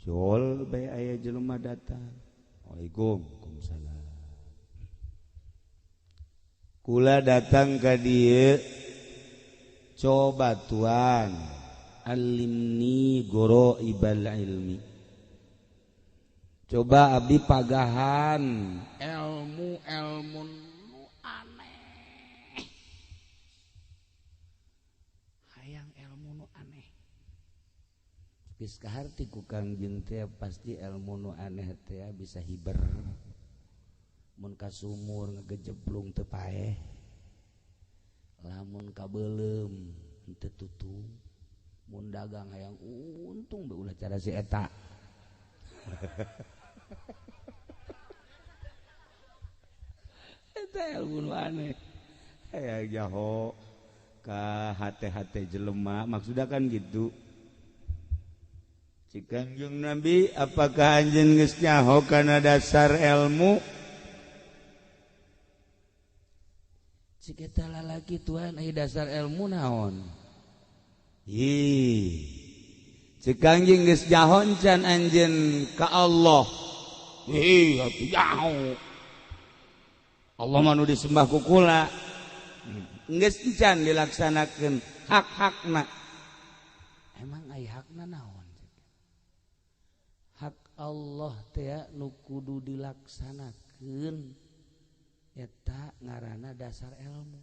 Jol bae aya jelema datang. Waalaikum salam. Kula datang ka dieu coba tuan alimni goro ibal ilmi. Coba abdi pagahan ilmu ilmu nu aneh. Hayang ilmu nu aneh. Geus kaharti ku Kangjeng teh pasti ilmu nu aneh teh bisa hiber. Mun ka sumur ngagejeblung teu paeh. Lamun ka beuleum teu tutung. Mun dagang hayang untung bae ulah cara si eta. Eta ilmu nu aneh. Hayang jaho ka hate-hate jelema maksudna kan gitu. Cik Kangjeng Nabi, apakah anjeun geus nyaho kana dasar ilmu? Cik eta lalaki tuan aya dasar ilmu naon? Ih. Cik Kangjeng geus nyaho can anjeun ka Allah. Ih, atuh nyaho. Allah mah nu disembah ku kula. Geus can dilaksanakeun hak-hakna. Emang aya hakna naon? Hak Allah teh nu kudu dilaksanakeun eta ngaranna dasar ilmu.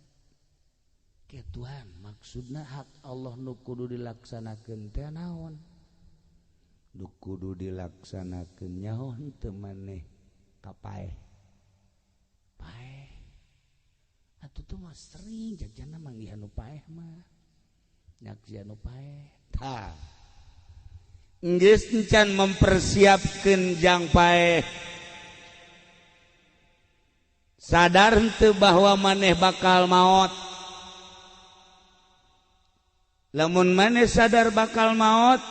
Ke Tuhan maksudna hak Allah nu kudu dilaksanakeun teh naon? Nu kudu dilaksanakeun nyaho henteu maneh ka paeh. Paeh. Atuh teh mah sering jajana manggihan nu paeh mah. Nyaksian nu paeh. Tah. Geus encan mempersiapkeun jang paeh. Sadar henteu bahwa maneh bakal maot? Lamun maneh sadar bakal maot,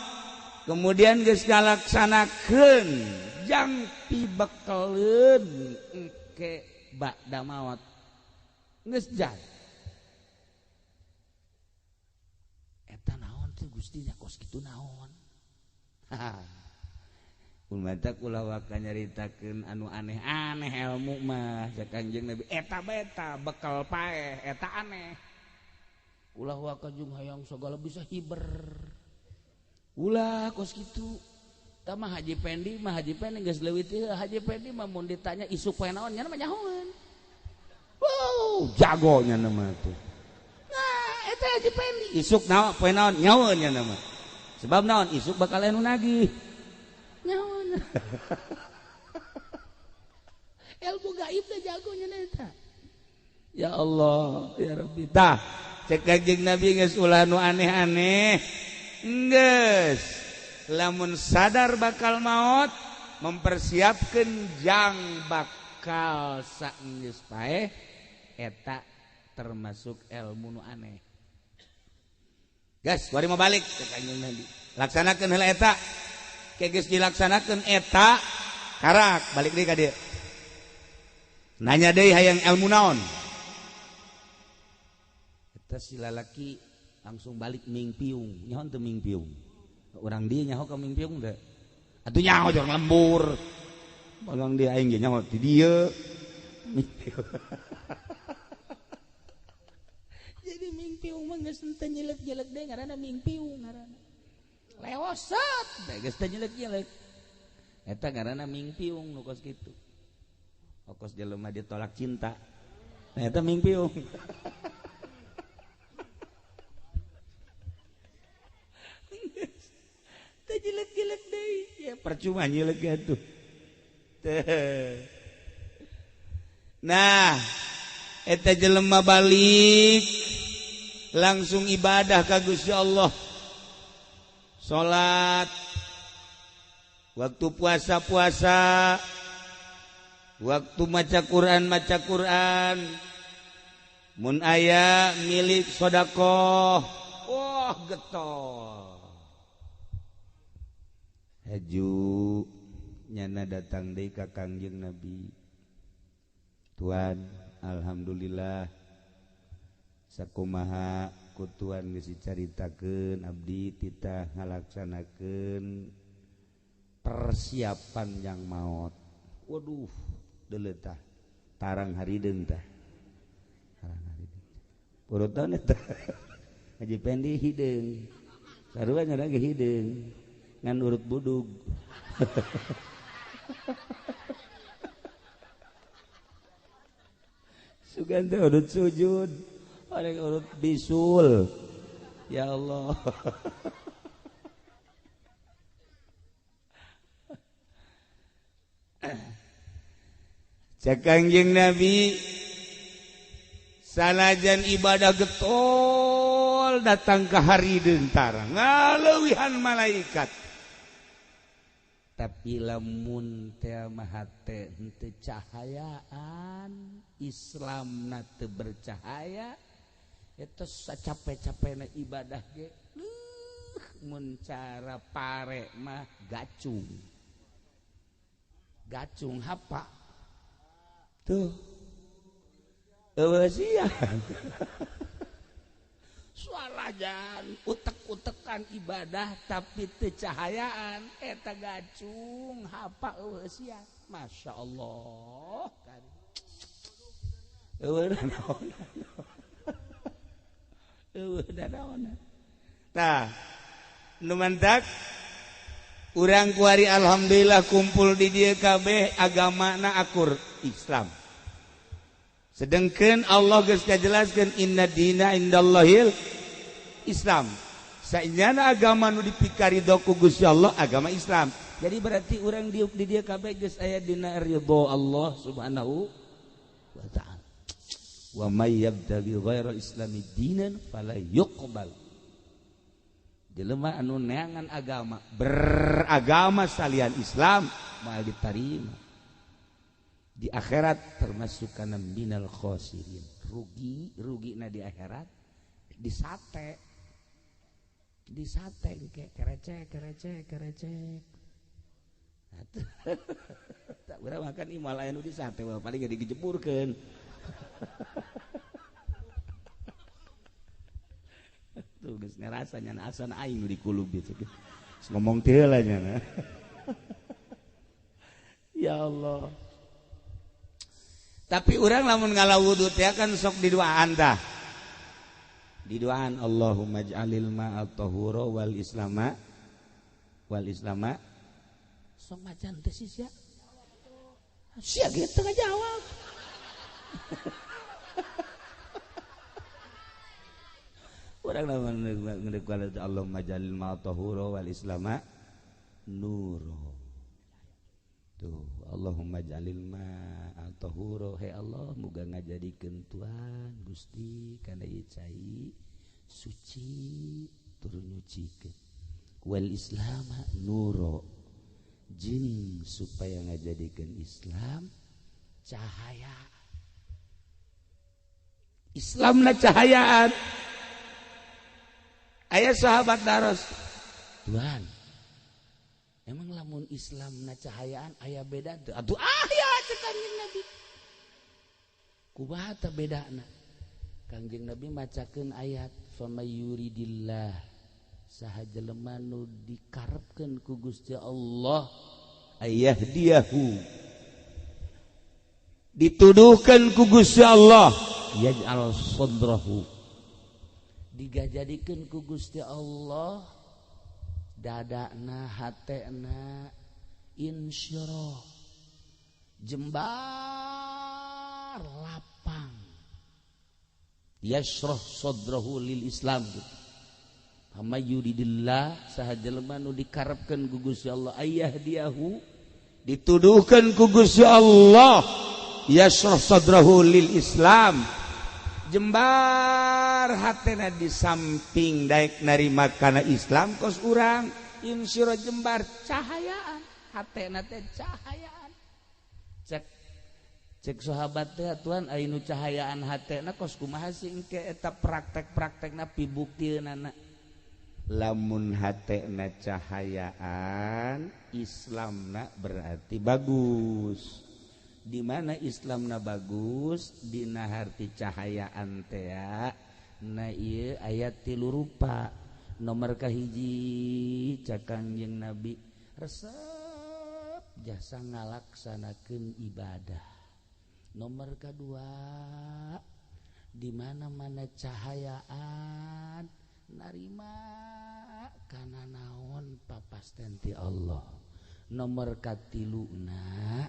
kemudian geus ngalaksanakeun jang pibekeleun engke ba'da maot, geus jadi. Eta naon teh Gusti nya kos kitu naon? Umat kula waka nyaritakeun anu aneh-aneh ilmu mah cek Kanjeng Nabi eta bae ta bekal paeh eta aneh. Ulah waka jeung hayang sagala bisa hiber. Ulah kos kitu. Tah mah Haji Pendi mah Haji Pendi geus leuwih teh Haji Pendi mah mun ditanya isuk poe naon nya mah nyahoeun. Wow, jago nya mah tuh. Nah, eta Haji Pendi isuk naon poe naon nyahoeun nya mah. Sebab naon isuk bakal anu nagih. Ilmu gaib teh jagonya eta. Ya Allah, ya Rabbi. Tah, cek Kanjeng Nabi geus ulah nu aneh-aneh. Geus, lamun sadar bakal maot, mempersiapkeun jang bakal saenggeus paeh eta termasuk ilmu nu aneh. Gas, bari mau balik cek Kanjeng Nabi. Laksanakeun heula eta. Geus dilaksanakeun eta karak balik deui ka dieu. Nanya deui hayang ilmu naon? Eta si lalaki langsung balik mingpiung. Nyaho teu mingpiung? Urang dieu nyaho ka mingpiung teh. Atuh nyaho jeung lembur. Urang dieu aing ge nyaho di dieu. Mingpiung. Jadi mingpiung mah geus teu nyelek-nyelek deui ngaranna mingpiung ngaranna. Lewosot geus teu nyelek-nyelek. Eta ngaranna mingpiung nu kos kitu. Kos jelema ditolak cinta. Nah eta mingpiung. Teu nyelek-nyelek deui. Ya percuma nyelek atuh. Nah, eta jelema balik langsung ibadah ka Gusti Allah. Salat, waktu puasa-puasa, waktu maca Quran-maca Quran, mun aya milik sedekah, wah getol. Haju nyana datang deui ka Kangjeng Nabi. Tuan, alhamdulillah sakumaha kutuan geus dicaritakeun abdi titah ngalaksanakeun persiapan yang maot. Waduh, deuleu tah tarang harideung tah. Tarang harideung. Urutan eta. Haji Pendi hideung. Sarua nya ge hideung. Ngan urut budug. Sugan teh urut sujud. Orang urut bisul. Ya Allah. Cek Kangjeng Nabi sanajan ibadah getol datang ke hari dentara ngaleuwihan malaikat. Tapi lamun teh mah hate henteu cahayaan, Islamna teu bercahaya, eta sacape-capena ibadah ge mun cara pare mah gacung. Gacung hapa? Tuh. Eueuh sia. Suarajan utek-utekan ibadah tapi teu cahayaan eta gacung hapa eueuh sia. Masya Allah. Eueuh naon. Eueuh naon. Tah, nu mantak urang kuari alhamdulillah kumpul di dieu kabeh agamana akur Islam. Sedangkan Allah geus ngajelaskeun inna dina indallahil Islam. Saenyana agama nu dipikarido ku Gusti Allah agama Islam. Jadi berarti urang diuk di dieu kabeh geus aya dina ridho Allah Subhanahu wa ta'ala. Wa may yabtaghi ghairal islami dinan fala yuqbal. Jelema anu neangan agama, beragama salian Islam moal ditarima. Di akhirat termasuk kana minal khosirin. Rugi rugina di akhirat disate. Disate kayak kerecek kerecek kerecek. Tak urang makan imal aya nu disate paling ge digejeburkeun. Tuh geus ngarasa nya asan aing di kulub gitu. Geus ngomong teh heula nya. Ya Allah. Tapi urang lamun ngala wudu teh kan sok diduaan tah. Diduaan Allahumma ij'alil ma'a tahura wal islama sok macan teh sih sia. Sia ge teu ngajawab. Urang lamun ngedeuk Allahumma ij'alil ma'a tahura wal islama nuro. Tuh, Allahumma ij'alil ma'a tahura, he Allah muga ngajadikeun Tuhan Gusti kana ieu cai suci tur nyucikeun. Wal islama nuro, jeung supaya ngajadikeun Islam cahaya. Islamna cahayaan. Aya sahabat daros, Tuhan, emang lamun Islam na cahayaan aya beda teu? Atuh aya cek Kangjeng Nabi. Kumaha teh bedana? Kangjeng Nabi macakeun ayat famayuridillah, saha jelema nu dikarepkeun ku Gusti Allah ayahdiyahu, dituduhkeun ku Gusti Allah yaj'al sadrahu, digajadikeun ku Gusti Allah dadana hatena insyirah, jembar lapang, yashrah sadrahu lil Islam gitu. Famayuridillah, saha jelema nu dikarepkeun ku Gusti Allah ayahdiyahu, dituduhkeun ku Gusti Allah yashrah sadrahu lil Islam, jembar hatena di samping daek narima kana Islam kos urang insyirah jembar cahayaan hatena teh cahayaan. Cek sahabat teh Tuhan aya nu cahayaan hatena kos kumaha sih engke eta praktek-praktekna pibuktiunana. Lamun hatena cahayaan Islamna berarti bagus. Di mana Islamna bagus dina harti cahayaan teh na ieu ayat tilu rupa. Nomor kahiji cek Kangjeng Nabi resep jasa ngalaksanakeun ibadah. Nomor kedua di mana-mana cahayaan narima kana naon papasten ti Allah. Nomor katiluna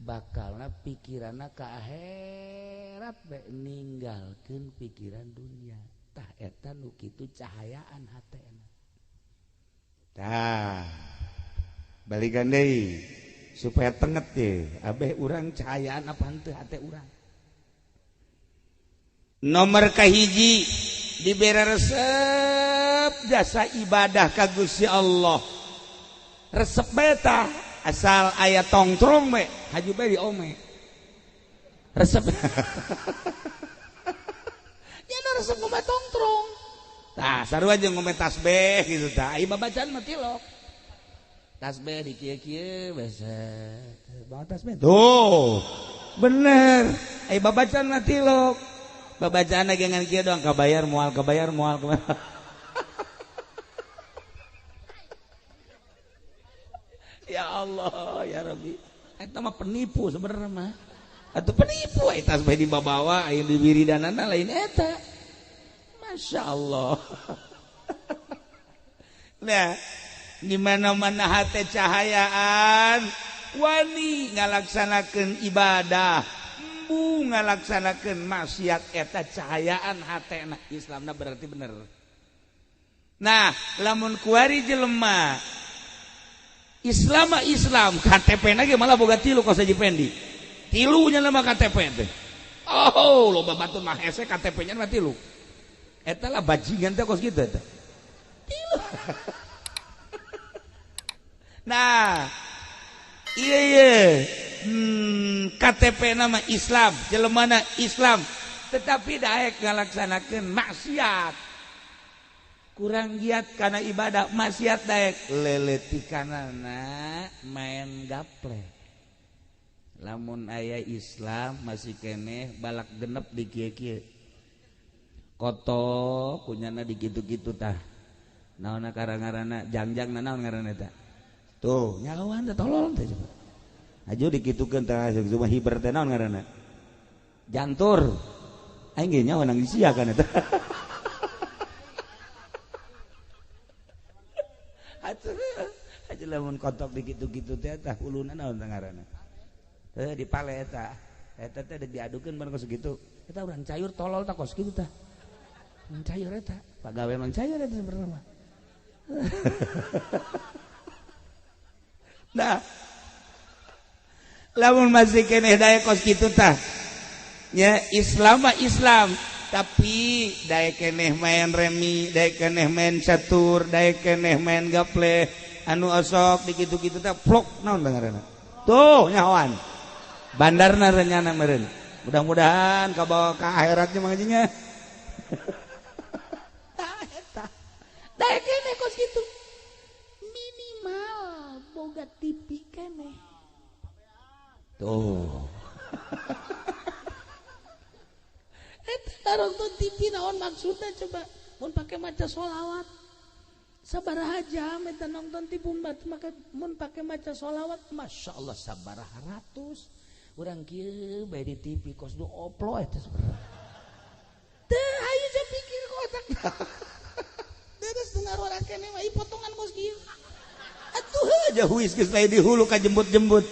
bakalna pikiranna ka akhirat bae ninggalkeun pikiran dunia. Tah eta nu kitu cahayaan hatena. Tah balikan deui supaya tenget teh abeh urang cahayaan apa henteu hate urang. Nomor kahiji dibere resep jasa ibadah ka Gusti Allah. Resep bae tah asal aya tongtrong bae haju bae di ome. Resep. Ya resep ngome tongtrong. Tah sarua jeung ngome tasbih gitu tah. Ai babacaan mah tilok. Tasbih di kieu-kieu basa. Bawa tasbih. Tuh. Bener. Ai babacaan mah tilok. Babacaan lagi ngan kieu doang kabayar moal kabayar moal kabayar. Ya Allah, ya Rabbi. Eta mah penipu sebenarnya mah. Atuh penipu eta tasbih dibawa aya di wiridanana lain eta. Masya Allah. Nah, di mana-mana hate cahayaan wani ngalaksanakeun ibadah, embu ngalaksanakeun maksiat eta cahayaan hatena Islamna berarti bener. Nah, lamun kuari jelema Islam Islam KTP na ge malah boga tilu kos Haji Pendi. Tilunya nama KTP teh. Oh, loba batur mah hese KTP-nya mah tilu. Eta lah bajingan teh kos kitu eta. Tilu. Nah, iya iya. KTP nama Islam, jelemana Islam, tetapi daek ngalaksanakeun maksiat. Kurang giat kana ibadah, maksiat daek leletikanana main gaple. Lamun aya Islam masih keneh balak genep di kieu-kieu. Koto kunyana di kitu-kitu tah. Naonna karang-ngaranna jangjang naon ngaranna eta. Tuh, nyawan teh tolol teh coba. Aju dikitukeun tah cuma hiber teh naon ngaranna? Jantur. Aing ge nyawa nang sia kan eta. Atuh aja lamun kotok dikitu-kitu teh tah uluna naon teh ngaranna? Teh dipale eta. Eta teh diadukeun bareng kos kitu. Eta urang cayur tolol tah kos kitu tah. Mang cayur eta, pagawe mang cayur eta sebenarnya. Nah, lamun masih keneh daek kos kitu tah. Nya Islam mah Islam, tapi daek keneh main remi, daek keneh main catur, daek keneh main gaple, anu osok dikitu-kitu tah plok naon tah ngaranna. Tuh nyahoan. Bandarna renyana meureun. Mudah-mudahan kabawa ka akhiratnya mangajinya. Tah eta. Daek keneh kos kitu. Minimal boga TV keneh. Tuh. Eta nonton TV naon maksudna coba mun pake maca sholawat. Sabaraha jam eta nonton TV mun pake maca sholawat, Masya Allah sabaraha ratus. Urang kieu bae di TV kos du oplo eta sebenarnya. Teu hayu saya pikir ku otak. Terus dengar orang kene mah potongan kos kieu. Atuh aja huis geus lain di hulu ka jembut-jembut.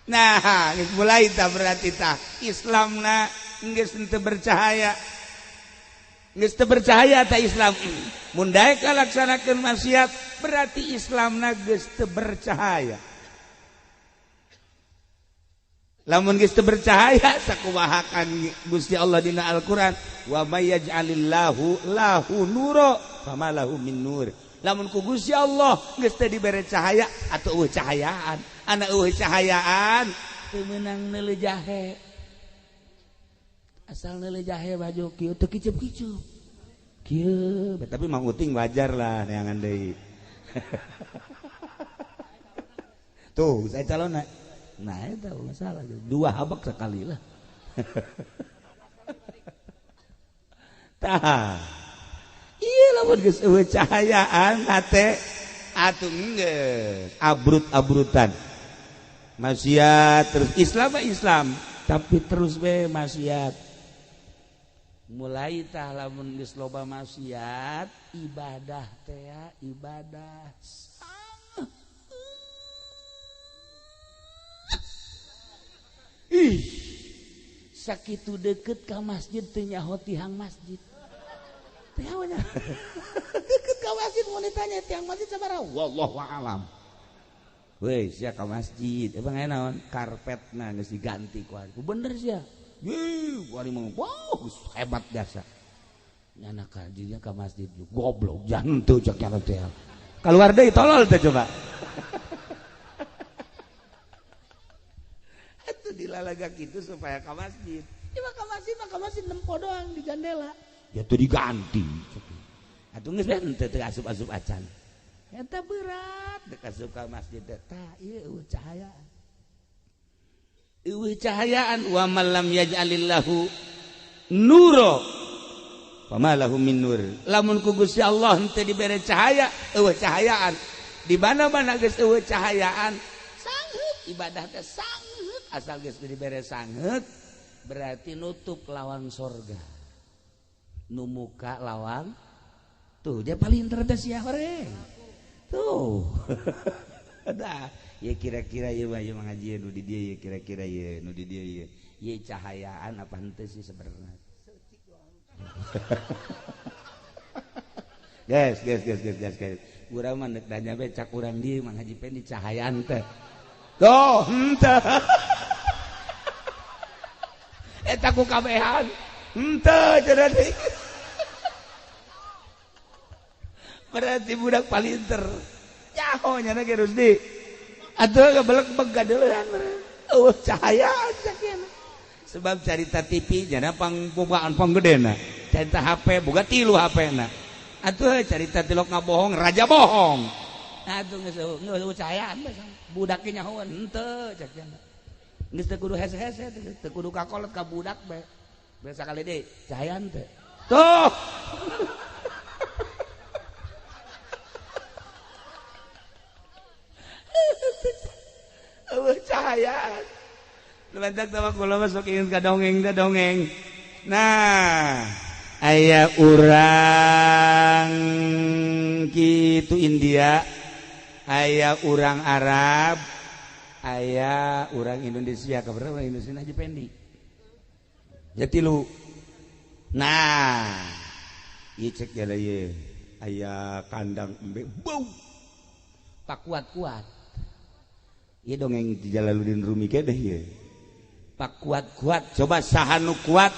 Nah, geus mulai tah berarti tah Islamna geus teu bercahaya. Geus teu bercahaya tah Islam. Mun daek ngalaksanakeun maksiat berarti Islamna geus teu bercahaya. Lamun geus teu bercahaya sakumaha kan Gusti Allah dina Al-Qur'an, wa may yaj'alillahu lahu nura fama lahu min nur. Lamun ku Gusti Allah geus teu dibere cahaya atuh eueuh cahayaan. Anak eueuh cahayaan teu meunang neuleuh jahe. Asal neuleuh jahe baju kieu teu kicup-kicup. Kieu, tapi Mang Uting wajar lah neangan deui. Tuh, saya calon. Nah, eta masalah. Dua habak sekali lah. Tah. Iya lamun geus eueuh cahayaan hate atuh geus abrut-abrutan. Maksiat terus Islam mah Islam, tapi terus we maksiat. Mulai tah lamun geus loba maksiat, ibadah teh ibadah. Ih, sakitu deket ka masjid teu nyaho tihang masjid. Deket ka masjid mau ditanya tiang masjid sabaraha? Wallahu a'lam. Weh, sia ka masjid, emang aya naon? Karpetna geus diganti ku ari. Bener sia. Yeuh, ku ari mah wow, hebat jasa. Nyana ka dinya ka masjid goblok jangan teu cek nyana teh. Kaluar deui tolol teh coba. Atuh dilalaga kitu supaya ka masjid. Ieu mah ka masjid nempo doang di jandela. Ya tuh diganti. Atuh geus bae teu teu asup-asup acan. Eta berat dek asup ka masjid teh. Tah ieu eueuh cahayaan. Eueuh cahayaan wa man lam yaj'alillahu nura fama lahu min nur. Lamun ku Gusti Allah henteu dibere cahaya, eueuh cahayaan. Di mana-mana geus eueuh cahayaan, sangheut ibadah teh sangheut asal geus dibere sangheut berarti nutup lawang sorga. Nu muka lawang tuh dia paling cerdas ya horeng tuh. Dah ya kira-kira ya mah ngaji nu di dieu ya kira-kira ya nu di dieu ya ye cahayaan apa henteu sih sebenarnya. Guys guys guys guys guys guys urang mah deuk nanya be cak urang dieu Mang Haji Pendi cahayaan teh tuh henteu eta ku kabehan henteu cenah deui. Berarti budak palinter. Nyaho nya ge Rusdi. Atuh gebelek-beg gadeuleuhan. Eueuh cahayaan sakieu. Sebab carita TV jana pangbogaan panggedena. Carita HP boga 3 HP-na. Atuh carita tilok ngabohong raja bohong. Atuh geus eueuh cahayaan budak ge nyahoan henteu cek cenah. Geus teu kudu hese-hese teu kudu kakolot ka budak bae. Biasa kali deui cahayaan teh. Tuh. Eueuh cahayaan. Lumantak sama kula masuk ingin ka dongeng teh dongeng. Nah, aya urang kitu India, aya urang Arab, aya urang Indonesia, kabar urang Indonesia Haji Pendi. Ya tilu. Nah, ieu cek jala ieu aya kandang embe bau. Pak kuat-kuat. Ieu dongeng di Jalaluddin Rumi ke deh ieu. Pak kuat-kuat, coba saha nu kuat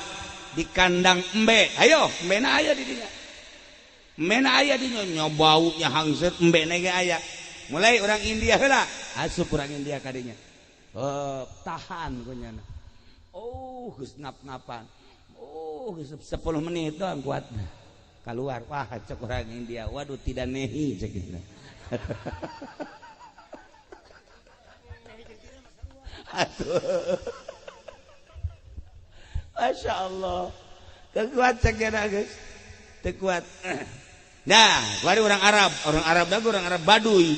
di kandang embe. Ayo, embena aya di dinya. Embena aya di dinya, baunya hangseut embena ge aya. Mulai orang India heula, asup orang India ka dinya. Oh, tahan ku nyana. Oh, geus ngap-ngapan. Oh, geus 10 menit doang kuat. Keluar, wah cek orang India, waduh tidak nehi cek gitu. Aduh. Masya Allah. Kekuat cek ya guys. Tekuat. Nah, keluar orang Arab, orang Arab dah orang Arab Baduy.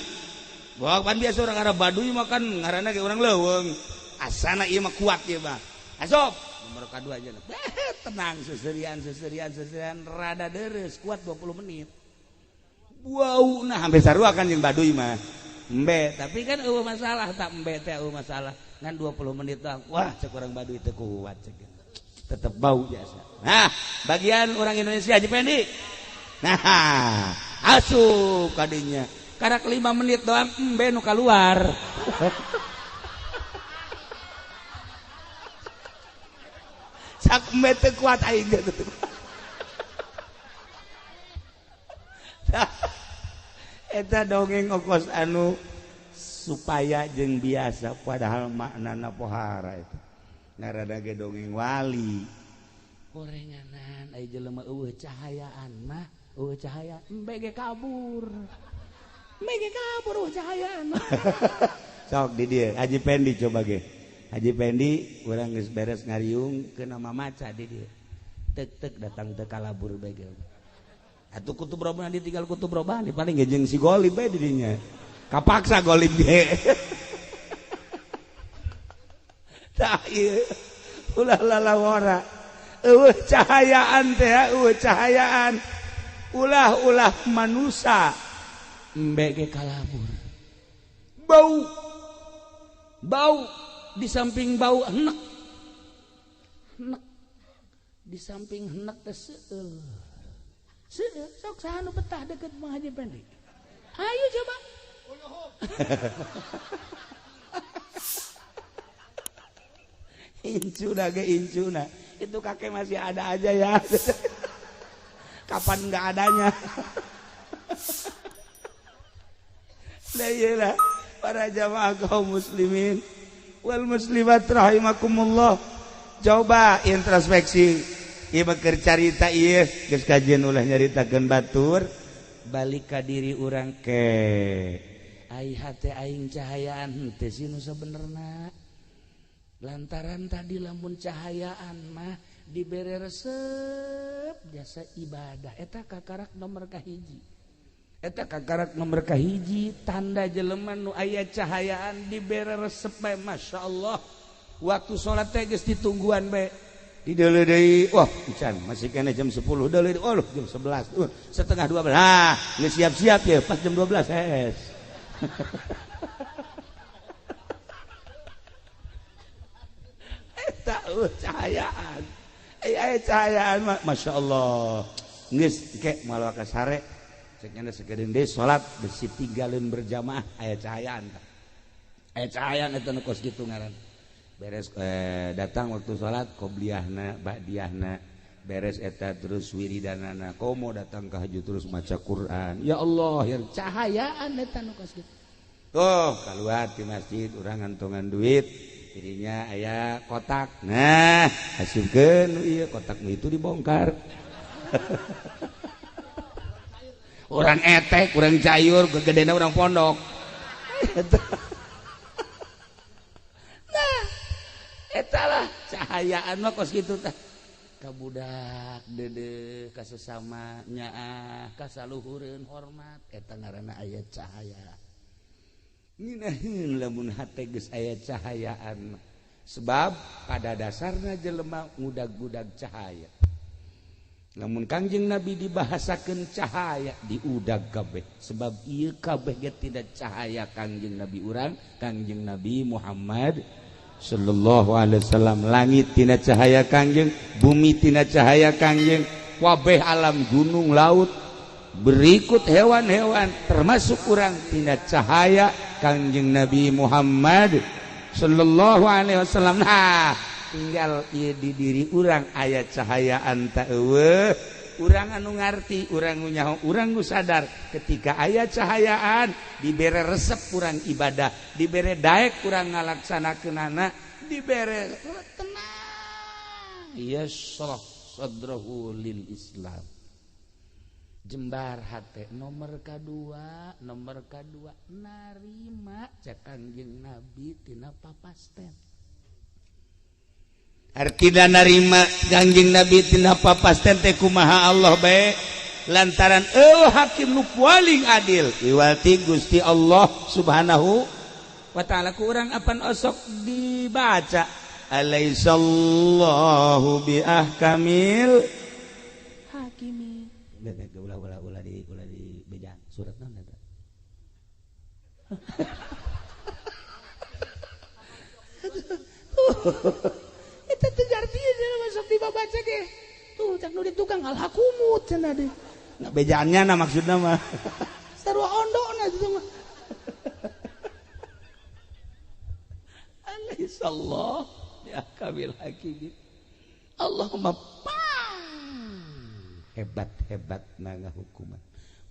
Bahwa kan biasa orang Arab Baduy makan ngaranna ge orang leuweung. Asana ieu mah kuat ieu mah. Asup nomor kadua aja. Tenang seserian seserian seserian rada deres kuat 20 menit. Wow, nah hampir sarua kan jeung Baduy mah. Embe, tapi kan eueuh masalah tak embe teh eueuh masalah. Ngan 20 menit doang. Wah, cek orang Baduy teu kuat cek. Tetep bau biasa. Nah, bagian orang Indonesia Haji Pendi. Nah, asup kadinya. Karak 5 menit doang embe nu kaluar. Sak embe teu kuat aing teh. Eta dongeng okos anu supaya jeung biasa padahal maknana pohara itu. Ngarada ge dongeng wali. Gorenganan ai jelema eueuh cahayaan mah, eueuh cahaya embe ge kabur. Embe ge kabur eueuh cahayaan mah. Sok di dieu Haji Pendi coba ge. Haji Pendi urang geus beres ngariung ke nama maca di dieu. Tek-tek datang teu kalabur bae ge. Atuh kutub robani ditinggal kutub robani paling ge jeung si Golib bae di dinya. Kapaksa Golib ge. Tah ieu ulah lalawara. Eueuh cahayaan teh, eueuh cahayaan. Ulah-ulah manusa embe ge kalabur. Bau. Bau di samping bau enek. Enek. Di samping enek teh seueul. Seueul sok saha nu betah deket Mang Haji Pendi. Ayo coba. Incuna ge incuna. Itu kakek masih ada aja ya. Kapan enggak adanya. Nah iyalah para jamaah kaum muslimin wal muslimat rahimakumullah. Coba introspeksi. Ieu keur carita ieu geus kajian ulah nyaritakeun batur balik ka diri urang ke. Ai hate aing cahayaan henteu sih nu sabenerna. Lantaran tadi lamun cahayaan mah dibere resep jasa ibadah eta kakarak nomor kahiji. Eta kakarak nomor kahiji tanda jelema nu aya cahayaan dibere resep bae masyaallah. Waktu salat teh geus ditungguan bae. Dideuleu deui, wah encan masih kene jam 10 deuleu deui, oh jam 11, setengah 12. Ah, geus siap-siap ya pas jam 12 hees. Eta cahayaan. Ai cahayaan Masya Allah. Geus ke malah ka sare. Cek nyana sakedeung deui salat besi tinggalin berjamaah aya cahayaan. Aya cahayaan eta nu kos kitu ngaran. Beres datang waktu salat qobliyahna ba'diyahna Beres eta terus wiridanana komo datang ka haju terus maca Quran. Ya Allah, yang cahayaan eta nu kos kitu. Tuh, keluar di masjid urang ngantongan duit, dirinya aya kotak. Nah, asupkeun ieu kotak nu itu dibongkar. Orang etek, orang cayur, gegedena orang pondok. Nah, eta lah cahayaan mah kos kitu tah. Ka budak deudeuh ka sesama nyaah ka saluhureun hormat eta ngaranna aya cahaya. Ngeunaheun lamun hate geus aya cahayaan. Sebab pada dasarna jelema ngudag-gudag cahaya. Lamun Kangjeng Nabi dibahasakeun cahaya diudag kabeh sebab ieu kabeh ge tidak cahaya Kangjeng Nabi urang, Kangjeng Nabi Muhammad sallallahu alaihi wasallam. Langit tina cahaya Kangjeng, bumi tina cahaya Kangjeng, kabeh alam gunung laut berikut hewan-hewan termasuk urang tina cahaya Kangjeng Nabi Muhammad sallallahu alaihi wasallam. Nah, tinggal ieu di diri urang aya cahayaan ta eueuh. Urang anu ngarti, urang nu nyaho, urang nu sadar ketika aya cahayaan dibere resep urang ibadah, dibere daek urang ngalaksanakeunana, dibere tenang. Yashrah sadrahu lil Islam. Jembar hate nomor kadua, narima cek Kangjeng Nabi tina papasten. Artina narima Kangjeng Nabi tina papasten teh kumaha Allah bae lantaran eueuh hakim nu paling adil iwati Gusti Allah Subhanahu wa taala. Ku urang apan osok dibaca alaisallahu bi ahkamil hakimi. Ulah ulah ulah di ulah di bejaan surat naon eta. Eta teu gartieun masuk dibaca ge. Tuh cak nu di tukang alhakumut cenah deui. Nah, bejaannya na maksudna mah. Sarua ondona itu mah. Alaihissallah ya kamil hakim. Allahumma pang hebat-hebat na ngahukuman.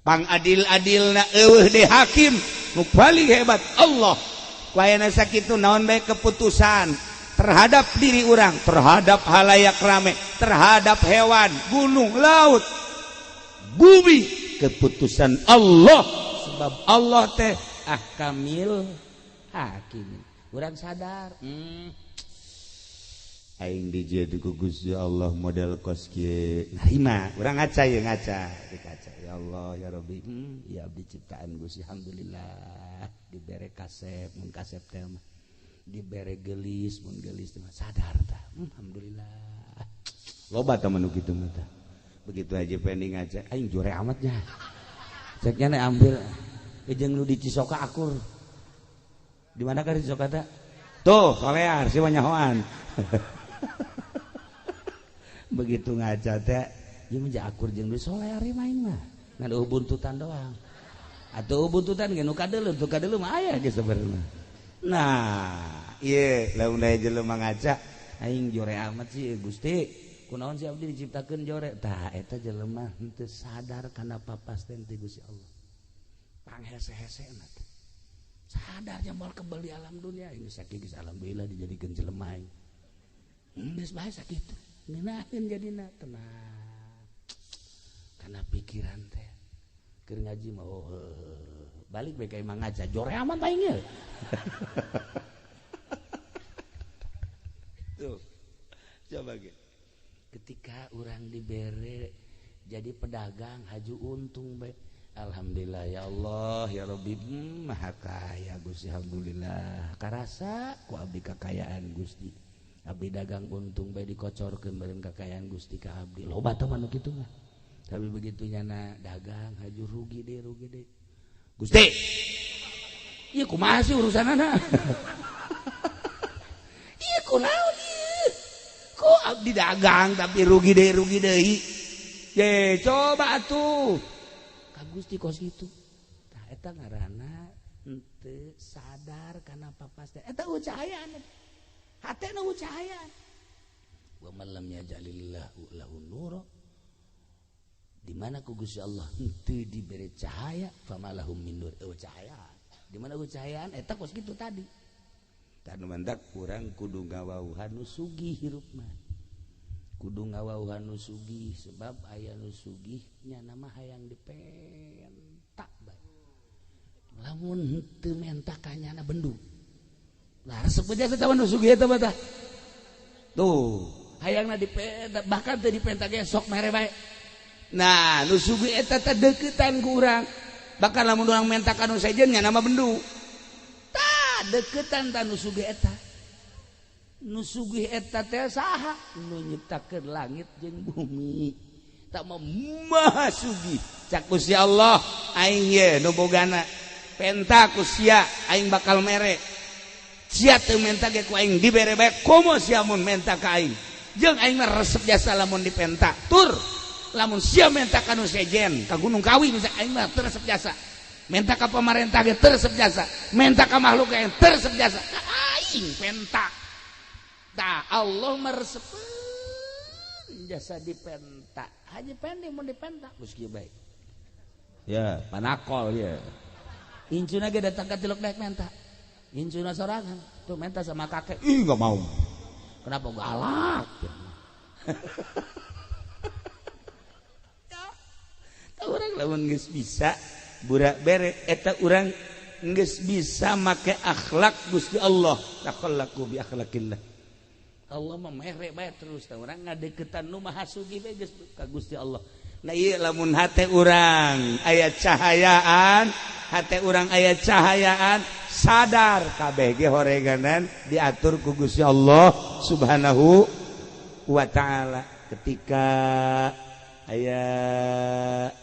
Pang adil-adilna eueuh deui hakim nu paling hebat Allah. Ku ayana sakitu naon bae keputusan terhadap diri orang, terhadap halayak rame, terhadap hewan, gunung, laut, bumi, keputusan Allah. Sebab Allah teh ahkamil hakim. Urang sadar, aing dijieun ku Gusti Allah model kos kieu. Narima, urang ngaca ye ngaca, di kaca. Ya Allah ya Rabbi, ya abdi ciptaan Gusti, alhamdulillah dibere kasep, mun kasep teh mah. Dibere gelis mun gelis mah sadar tah. Alhamdulillah. Loba tah manu kitu mah tah. Begitu aja pending aja aing jore amat nya. Ceknya nek ambil jeung nu di Cisoka akur. Di mana ka di Cisoka teh? Tuh, solear si mah nyahoan. Begitu ngaca teh ieu mah akur jeung di solear main mah. Ngan eueuh buntutan doang. Atuh buntutan ge nu kadeuleu, tu kadeuleu mah aya ge sebenarnya. Nah, ieu lamun aya jelema ngaca aing jore amat sih Gusti. Kunaon sih abdi diciptakeun jore? Tah eta jelema henteu sadar kana papasten ti Gusti Allah. Panghese-hesena teh. Sadar nya moal kebel di alam dunia ini sakieu geus alhamdulillah dijadikeun jelema aing. Geus bae sakitu. Ngeunaheun jadina tenang. Kana pikiran teh keur ngaji mah oh balik bae ka imah ngaca jore amat aing ye. Tuh. Coba ge. Ketika orang dibere jadi pedagang haju untung bae. Alhamdulillah ya Allah ya Rabbi, maha kaya Gusti, alhamdulillah. Karasa ku abdi kakayaan Gusti. Abdi dagang untung bae dikocorkeun beureun kakayaan Gusti ka abdi. Loba teh mah nu kitu mah. Tapi begitu nyana dagang haju rugi deh. Gusti. Ieu kumaha sih urusanana? Ieu kunaon ieu? Kok abdi dagang tapi rugi deui. Ye, coba atuh. Ka Gusti kos kitu. Tah eta ngaranna henteu sadar kana papasten. Eta eueuh cahayaan. Hatena eueuh cahayaan. Wa man lam yaj'alillahu lahu nura, di mana ku Gusti Allah henteu dibere cahaya, famalahum min nur. Eueuh cahaya. Di mana eueuh cahayaan eta kos kitu tadi. Tanu mantak urang kudu ngawauhan nu sugih hirup mah. Kudu ngawauhan nu sugih sebab aya nu sugih nya mah hayang dipentak bae. Lamun henteu menta ka nyana bendu. Lah resep aja eta nu sugih eta mah tah. Tuh, hayangna dipenta bahkan teu dipenta ge sok mere bae. Nah, nu sugih eta teh deuketan ku urang. Bahkan lamun urang menta ka nu sejen nya nama bendu. Tah deuketan ta nu sugih eta. Nu sugih eta teh saha? Nu nyiptakeun langit jeung bumi. Tak mah maha sugih. Cak Gusti Allah aing ye nu bogana. Penta ku sia aing bakal mere. Sia teu menta ge ku aing dibere bae komo sia mun menta ka aing. Jeung aing mah resep jasa lamun dipenta. Tur lamun sia menta ka nu sejen ka Gunung Kawi misalnya aing mah teu resep jasa. Menta ka pamarentah ge teu resep jasa. Menta ka makhluk ge teu resep jasa. Ka aing penta. Tah Allah mah resepeun jasa dipenta. Haji Pendi mun dipenta geus kieu bae. Ya, panakol ya. Incuna ge datang ka tilok daek menta. Incuna sorangan tuh menta sama kakek. Ih, enggak mau. Kenapa galak? Ya. Urang lamun geus bisa burak bere eta urang geus bisa make akhlak Gusti Allah. Takhallaku bi akhlakillah. Allah mah mere bae terus tah urang ngadeukeutan nu maha sugih bae geus ka Gusti Allah. Nah ieu lamun hate urang aya cahayaan, hate urang aya cahayaan, sadar kabeh ge horeganan diatur ku Gusti Allah Subhanahu wa taala. Ketika aya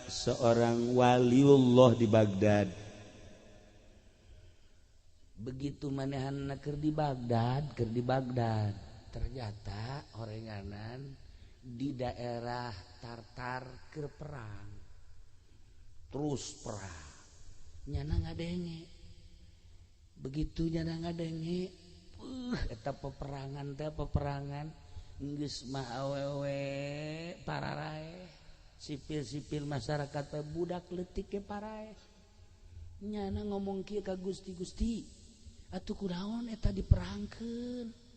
seorang waliullah di Baghdad, begitu manehanna keur di Baghdad, ternyata horenganan di daerah Tartar keur perang. Terus perang. Nyana ngadenge. Begitu nyana ngadenge, eta peperangan teh peperangan geus mah awewe pararae. Sipil-sipil masyarakat teh budak leutik ge parae. Nyana ngomong kieu ka Gusti, Gusti, atuh kunaon eta diperangkeun?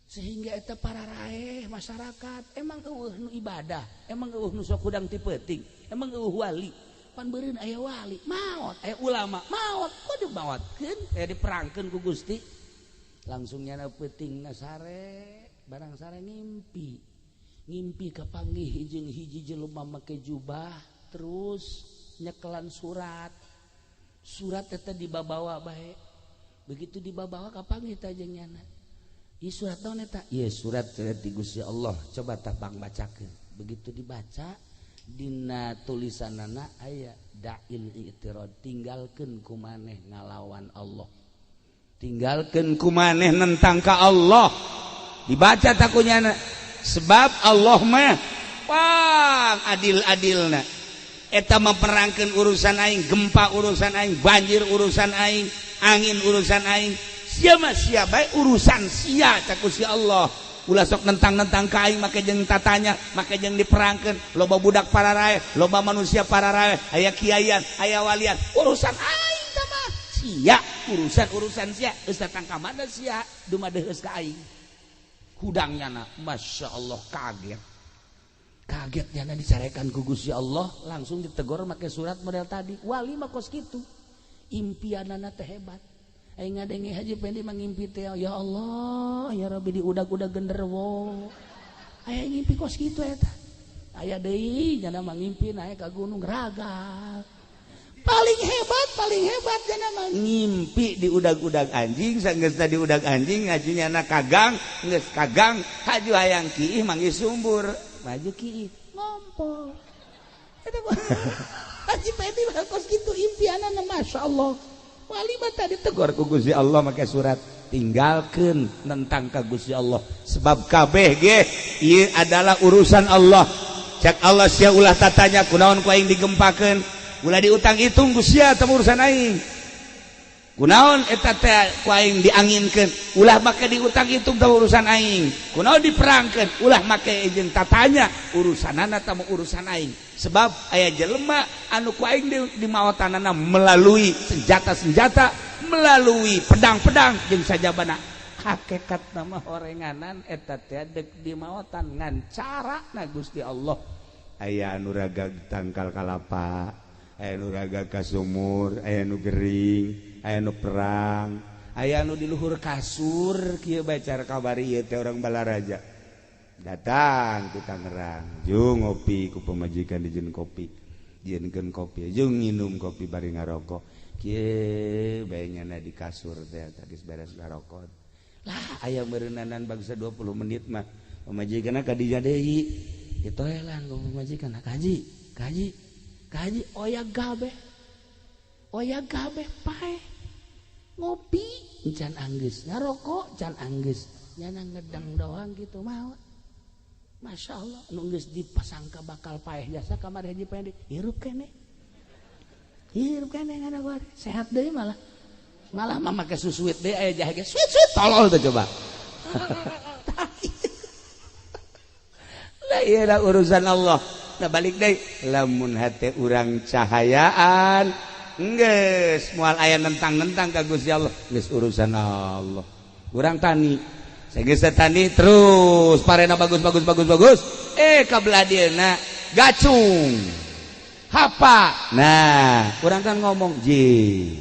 Sehingga eta pararaeh masyarakat emang eueuh nu ibadah, emang eueuh nu sok hudang ti peuting, emang eueuh wali. Pan beureun aya wali, maot, aya ulama, maot, kok dimaotkeun? Aya diperangkeun ku Gusti. Langsung nyana peutingna sare, barang sare ngimpi. Ngimpi kapanggih jeung hiji jelema make jubah, terus nyekelan surat. Surat eta dibabawa bae. Begitu dibabawa kapanggih teh jeung nyana. Ieu surat naon eta? Ieu surat ti Gusti Allah. Coba tah pang bacakeun. Begitu dibaca dina tulisanana aya da'il i'tirad, tinggalkeun ku maneh ngalawan Allah. Tinggalkeun ku maneh nentang ka Allah. Dibaca takunyana sebab Allah mah pang adil-adilna. Eta memperangkeun urusan aing, gempa urusan aing, banjir urusan aing, angin urusan aing. Sia mah sia bae urusan sia cak Gusti Allah. Ulah sok nentang-nentang ka aing make jeung tatanya, make jeung diperangkeun, loba budak pararae, loba manusia pararae, aya kiaian, aya walian, urusan aing tah mah. Sia urusan-urusan sia geus datang ka mana sia dumadeheus ka aing. Hudang nyana, Masya Allah kaget. Kaget nyana dicarekan ku Gusti Allah, langsung ditegur make surat model tadi. Wali mah kos kitu. Impianana teh hebat. Aing ngadenge Haji Pendi mangimpi teh, ya Allah, ya Rabbi diudag-udag genderuwo. Aya ngimpi kos kitu eta. Aya deui nyana mangimpi naik ka gunung ragal. Paling hebat nyana mah ngimpi diudag-udag anjing, sanggeusna diudag anjing ngaji nyana kagang, geus kagang haju hayang kiih manggih sumbur, maju kiih ngompol. Eta Haji Pendi mah kos kitu impianana Masya Allah. Wali mah tadi tegur ku Gusti Allah make surat, tinggalkeun nentang ka Gusti Allah sebab kabeh ge ieu adalah urusan Allah. Cak Allah sia ulah tatanya kunaon ku aing digempakeun, ulah diutang hitung ku sia teh urusan aing. Kunaon eta teh ku aing dianginkeun, ulah make diutang hitung tah urusan aing. Kunaon diperangkeun, ulah make jeung tatanya urusanana tah urusan aing. Sebab aya jelema anu ku aing di maotanana melalui senjata-senjata, melalui pedang-pedang jeung sajabana. Hakikat nama horenganan eta teh deuk di maotan ngan carana Gusti Allah. Aya anu raga tangkal kalapa, aya nu raga ka sumur, aya nu gering, aya nu perang, aya nu di luhur kasur kieu bae cara kabari ieu teh orang Balaraja. Datang ke Tangerang, jeung ngopi ku pamajikan dijieun kopi. Jieunkeun kopi, jeung nginum kopi bari ngarokok. Kieu bae nyana di kasur teh geus beres ngarokok. Lah aya meureunnanan bangsa 20 menit mah pamajikanna ka dinya deui. Ditoelan ku pamajikan, kaji, kaji, kaji oya gabe pae. Ngopi can anggeus, ngarokok can anggeus, nyana ngedang doang gitu mah. Masya Allah, nu geus dipasangka bakal paeh jasa kamari haji paeh deui, hirup keneh. Hirup keneh ngana gore, sehat deui malah. Malah mah make susuit deui aya jahe ge suit-suit tolol teh coba. Lah ieu lah urusan Allah. Nah balik deui, lamun hate urang cahayaan geus moal aya nentang-nentang ka Gusti Allah, geus urusan Allah. Urang tani, geus tani terus parena bagus bagus bagus bagus, ka belah dieuna gacung. Hapa. Nah, urang kan ngomong, "Ji,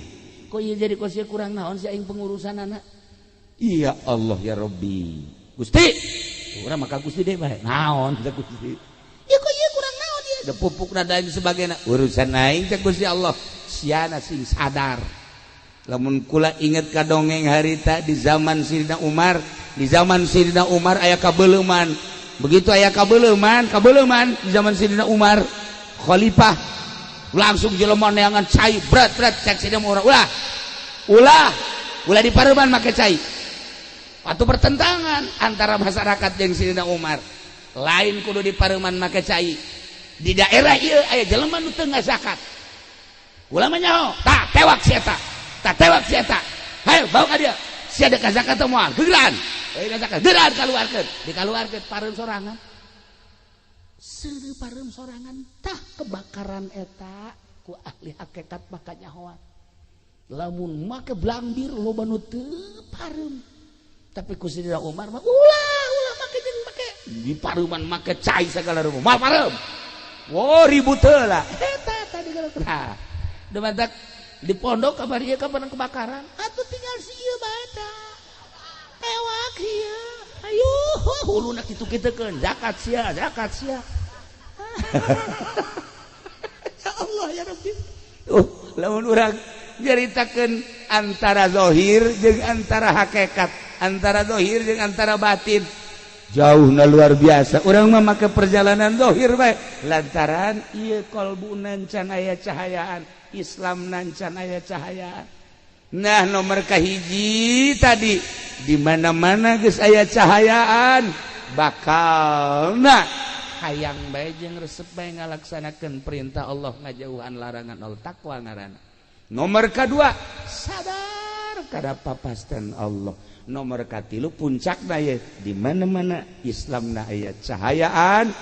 kok ieu jadi kos ieu kurang naon sih aing pengurusanana?" Iya Allah ya Rabbi. Gusti, urang maka Gusti deui bae. Naon teh Gusti? Ya kok ieu kurang naon ieu? Da pupukna dan sebagainya. Urusan aing teh Gusti Allah. Siana sing sadar. Lamun kula inget ka dongeng harita di zaman Sidina Umar, di zaman Sidina Umar aya kabeuleman. Begitu aya kabeuleman, kabeuleman di zaman Sidina Umar, khalifah langsung jelema neangan cai berat-berat cek Sidina Umar, ulah. Ulah, ulah di pareuman make cai. Atau pertentangan antara masyarakat jeung Sidina Umar. Lain kudu di pareuman make cai. Di daerah ieu aya jelema nu teu ngazakat. Ulah mah nyaho, tah tewak si eta. Tah tewak si eta. Hayo bawa ka dia. Sia deuk zakat teh moal, geuran. Euy zakat, geuran kaluarkeun. Dikaluarkeun pareum sorangan. Seureuh pareum sorangan tah kebakaran eta ku ahli hakikat maka nyahoan. Lamun make blambir loba nu teu pareum. Tapi ku Sidina Umar mah ulah ulah make jeung make di pareuman make cai sagala rupa. Moal pareum. Wo ribut heula. Eta tadi gara-gara. Demantak di pondok kamari ieu kapan kebakaran atuh tinggal si ieu bae tah. Tewak ieu. Ayo huluna kitu-kitukeun zakat sia, zakat sia. Ya Allah ya Rabbi. Lamun urang nyaritakeun antara zahir jeung antara hakikat, antara zahir jeung antara batin. Jauhna luar biasa. Urang mah make perjalanan zahir bae lantaran ieu kalbu can aya cahayaan, Islam can aya cahayaan. Nah nomor kahiji tadi di mana-mana geus aya cahayaan bakalna hayang bae jeung resep bae ngalaksanakeun perintah Allah ngajauhan larangan Allah, takwa ngaranna. Nomor kadua sadar kada papasten Allah. Nomor katilu puncakna ye di mana-mana Islamna aya cahayaan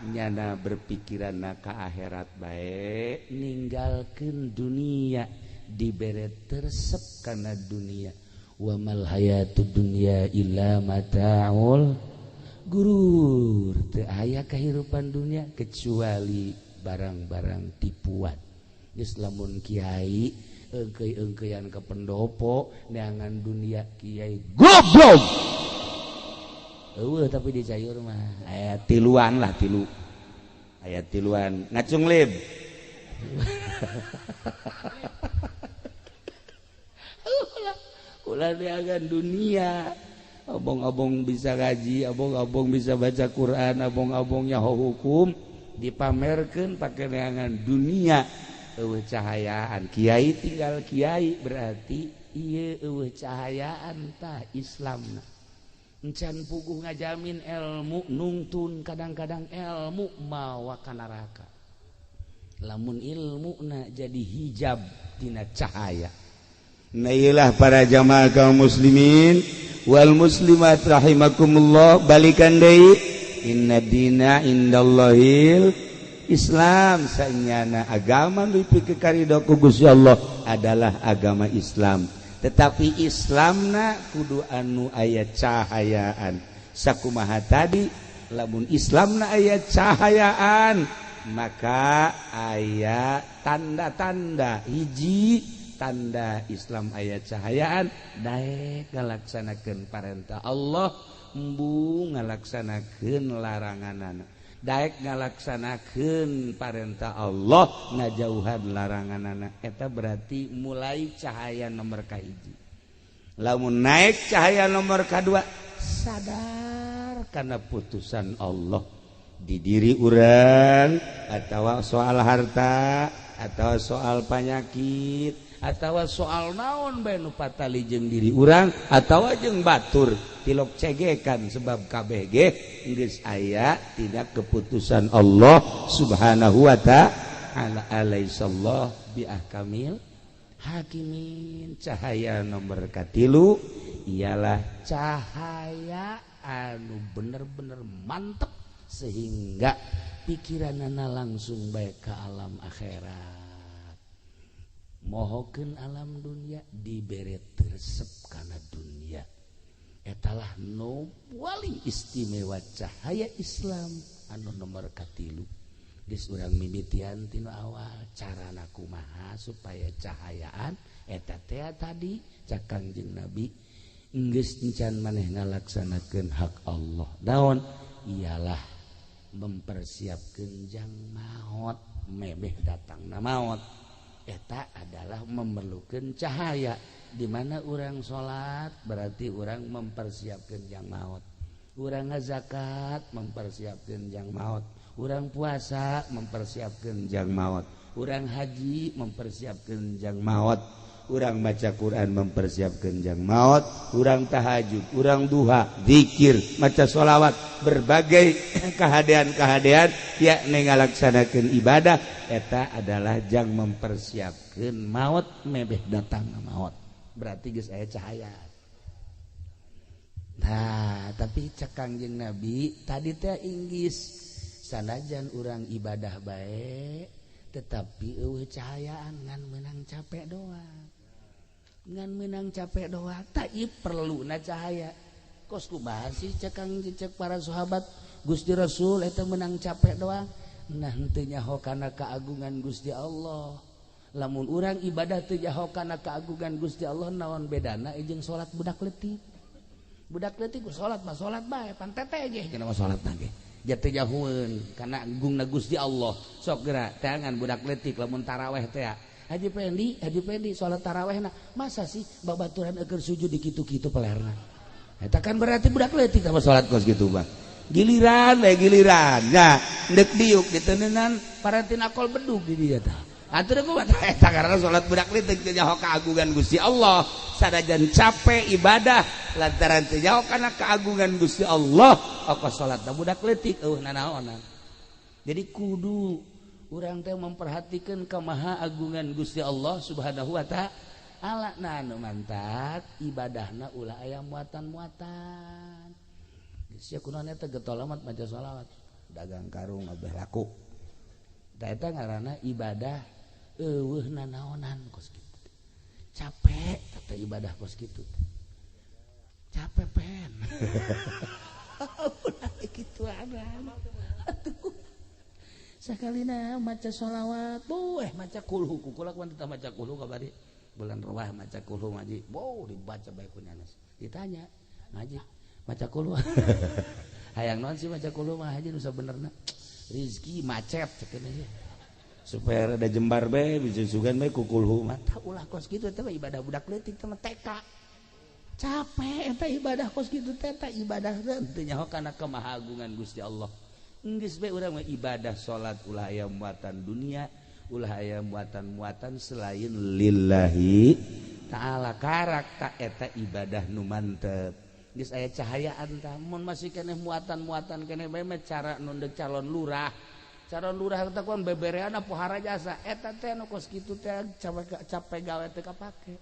nyana berpikiranna ka akhirat bae ninggalkeun dunia dibere tersep kana dunia. Wa mal hayatud dunya illa mataul gurur. Teu aya kahirupan dunia kecuali barang-barang tipuan. Geus lamun kiai engkei-engkeian ke pendopo neangan dunia kiai goblok. Eueuh tapi dicayur mah aya tiluan lah tilu. Aya tiluan ngacung lib. Ulah neangan dunia. Abong-abong bisa ngaji, abong-abong bisa baca Quran, abong-abong nyaho hukum dipamerkeun pake neangan dunia. Eueuh cahayaan kiai tinggal kiai berarti ieu eueuh cahayaan tah Islamna. Encan puguh ngajamin ilmu nungtun kadang-kadang ilmu mawa ka neraka. Lamun ilmuna jadi hijab tina cahaya. Nah iyalah para jamaah kaum muslimin wal muslimat rahimakumullah, balikan deui, inna dina indallahil Islam. Sanyana agama nu dipikarido ku Gusti Allah adalah agama Islam, tetapi Islamna kudu anu aya cahayaan. Sakumaha tadi, lamun Islamna aya cahayaan maka aya tanda-tanda. Hiji tanda Islam aya cahayaan, daek ngalaksanakeun parentah Allah, embung ngalaksanakeun laranganana. Daek ngalaksanakeun parentah Allah, ngajauhan laranganana, eta berarti mulai cahaya nomor kahiji. Lamun naik cahaya nomor kedua, sadar karena putusan Allah di diri urang atau soal harta atau soal penyakit atau soal naon bae nu patali jeung diri urang atau jeung batur, tilok cegekan sebab KBG geus aya tidak keputusan Allah Subhanahu wa ta'ala. Alaisallah bi ahkamil hakimin. Cahaya nomor katilu ialah cahaya anu bener-bener mantep sehingga pikiranana langsung baik ke alam akhirat, mohokeun alam dunia, dibere teresep kana dunia. Etalah nu paling istimewa, cahaya Islam anu nomor katilu. Geus urang mimitian tinu awal, carana kumaha supaya cahayaan eta teh tadi cak Kangjeng Nabi, geus encan maneh ngalaksanakeun hak Allah, naon? Ialah mempersiapkeun jang maot, memeh datangna maot. Eta adalah memerlukan cahaya. Di mana orang salat berarti orang mempersiapkan jang maut, orang ngazakat mempersiapkan jang maut, orang puasa mempersiapkan jang maut, orang haji mempersiapkan jang maut, orang baca Quran mempersiapkan jang maut, orang tahajud, orang duha, zikir, maca sholawat, berbagai kehadean-kehadean yakni ngalaksanakeun ibadah, eta adalah jang mempersiapkan maut, mebeh datang maut. Berarti geus aya cahaya. Nah, tapi cek Kangjeng Nabi tadi teh inggis sanajan urang ibadah bae tetapi eueuh cahayaan ngan menang capek doang. Ngan menang capek doang, tak ieu perluna cahaya. Kos kumaha sih cek Kangjeng, cek para sahabat Gusti Rasul eta menang capek doang. Nah, henteu nyaho kana keagungan Gusti Allah. Lamun urang ibadah teu nyaho kana keagungan Gusti Allah, naon bedana jeung salat budak leutik? Budak leutik ku salat mah salat bae, pan tete ge cenah mah salat ge. Jatuh jahueun kana agungna Gusti Allah. Sok geura teangan budak leutik lamun taraweh teh. Haji Pendi, Haji Pendi salat tarawehna, masa sih babaturan eukeun sujud di kitu-kitu pelerna. Eta kan berarti budak leutik tah salat kos kitu mah. Giliran we giliran. Nah, deuk diuk diteneunan parantin akol bedug di dieu tah. Atuh kumaha eta karena salat budak leutik teu nyaho keagungan Gusti Allah. Sanajan capek ibadah lantaran teu nyaho kana keagungan Gusti Allah, oko salatna budak leutik eueuh nanaonan. Jadi kudu urang teh memperhatikan kemahaagungan Gusti Allah Subhanahu wa ta'ala. Nah, anu mantak ibadahna ulah aya muatan-muatan. Geus sia kunaon eta getol amat maca sholawat, dagang karung abeh laku. Tah eta ngaranna ibadah eueuh nanaonan kos kitu. Capek teh ibadah kos kitu. Capek pen. Ulah kitu atuh. Sakalina maca sholawat, buh maca kulhu, kukulak mah teu maca kulhu kabari. Bulan ruah maca kulhu ngaji, boh dibaca bae ku nyanes. Ditanya, ngaji maca kulhu. Hayang naon sih maca kulhu mah haji nu sabenerna? Rizki macet cek nya. Supaya rada jembar bae bisa sugan bae ku kulhu mah. Tah ulah kos kitu teh ibadah budak leutik teh TK. Capek eta ibadah kos kitu teh, eta ibadah teu nyaho kana kemahagungan Gusti Allah. Geus bae urang mah ibadah salat ulah aya muatan dunia, ulah aya muatan-muatan selain lillahi ta'ala. Karak tak eta ibadah nu mantep. Geus aya cahayaan tah, mun masih keneh muatan-muatan keneh bae mah cara nu deuk calon lurah. Calon lurah teh kuan beberean pohara jasa. Eta teh nu kos kitu teh capek gawe teu kapake.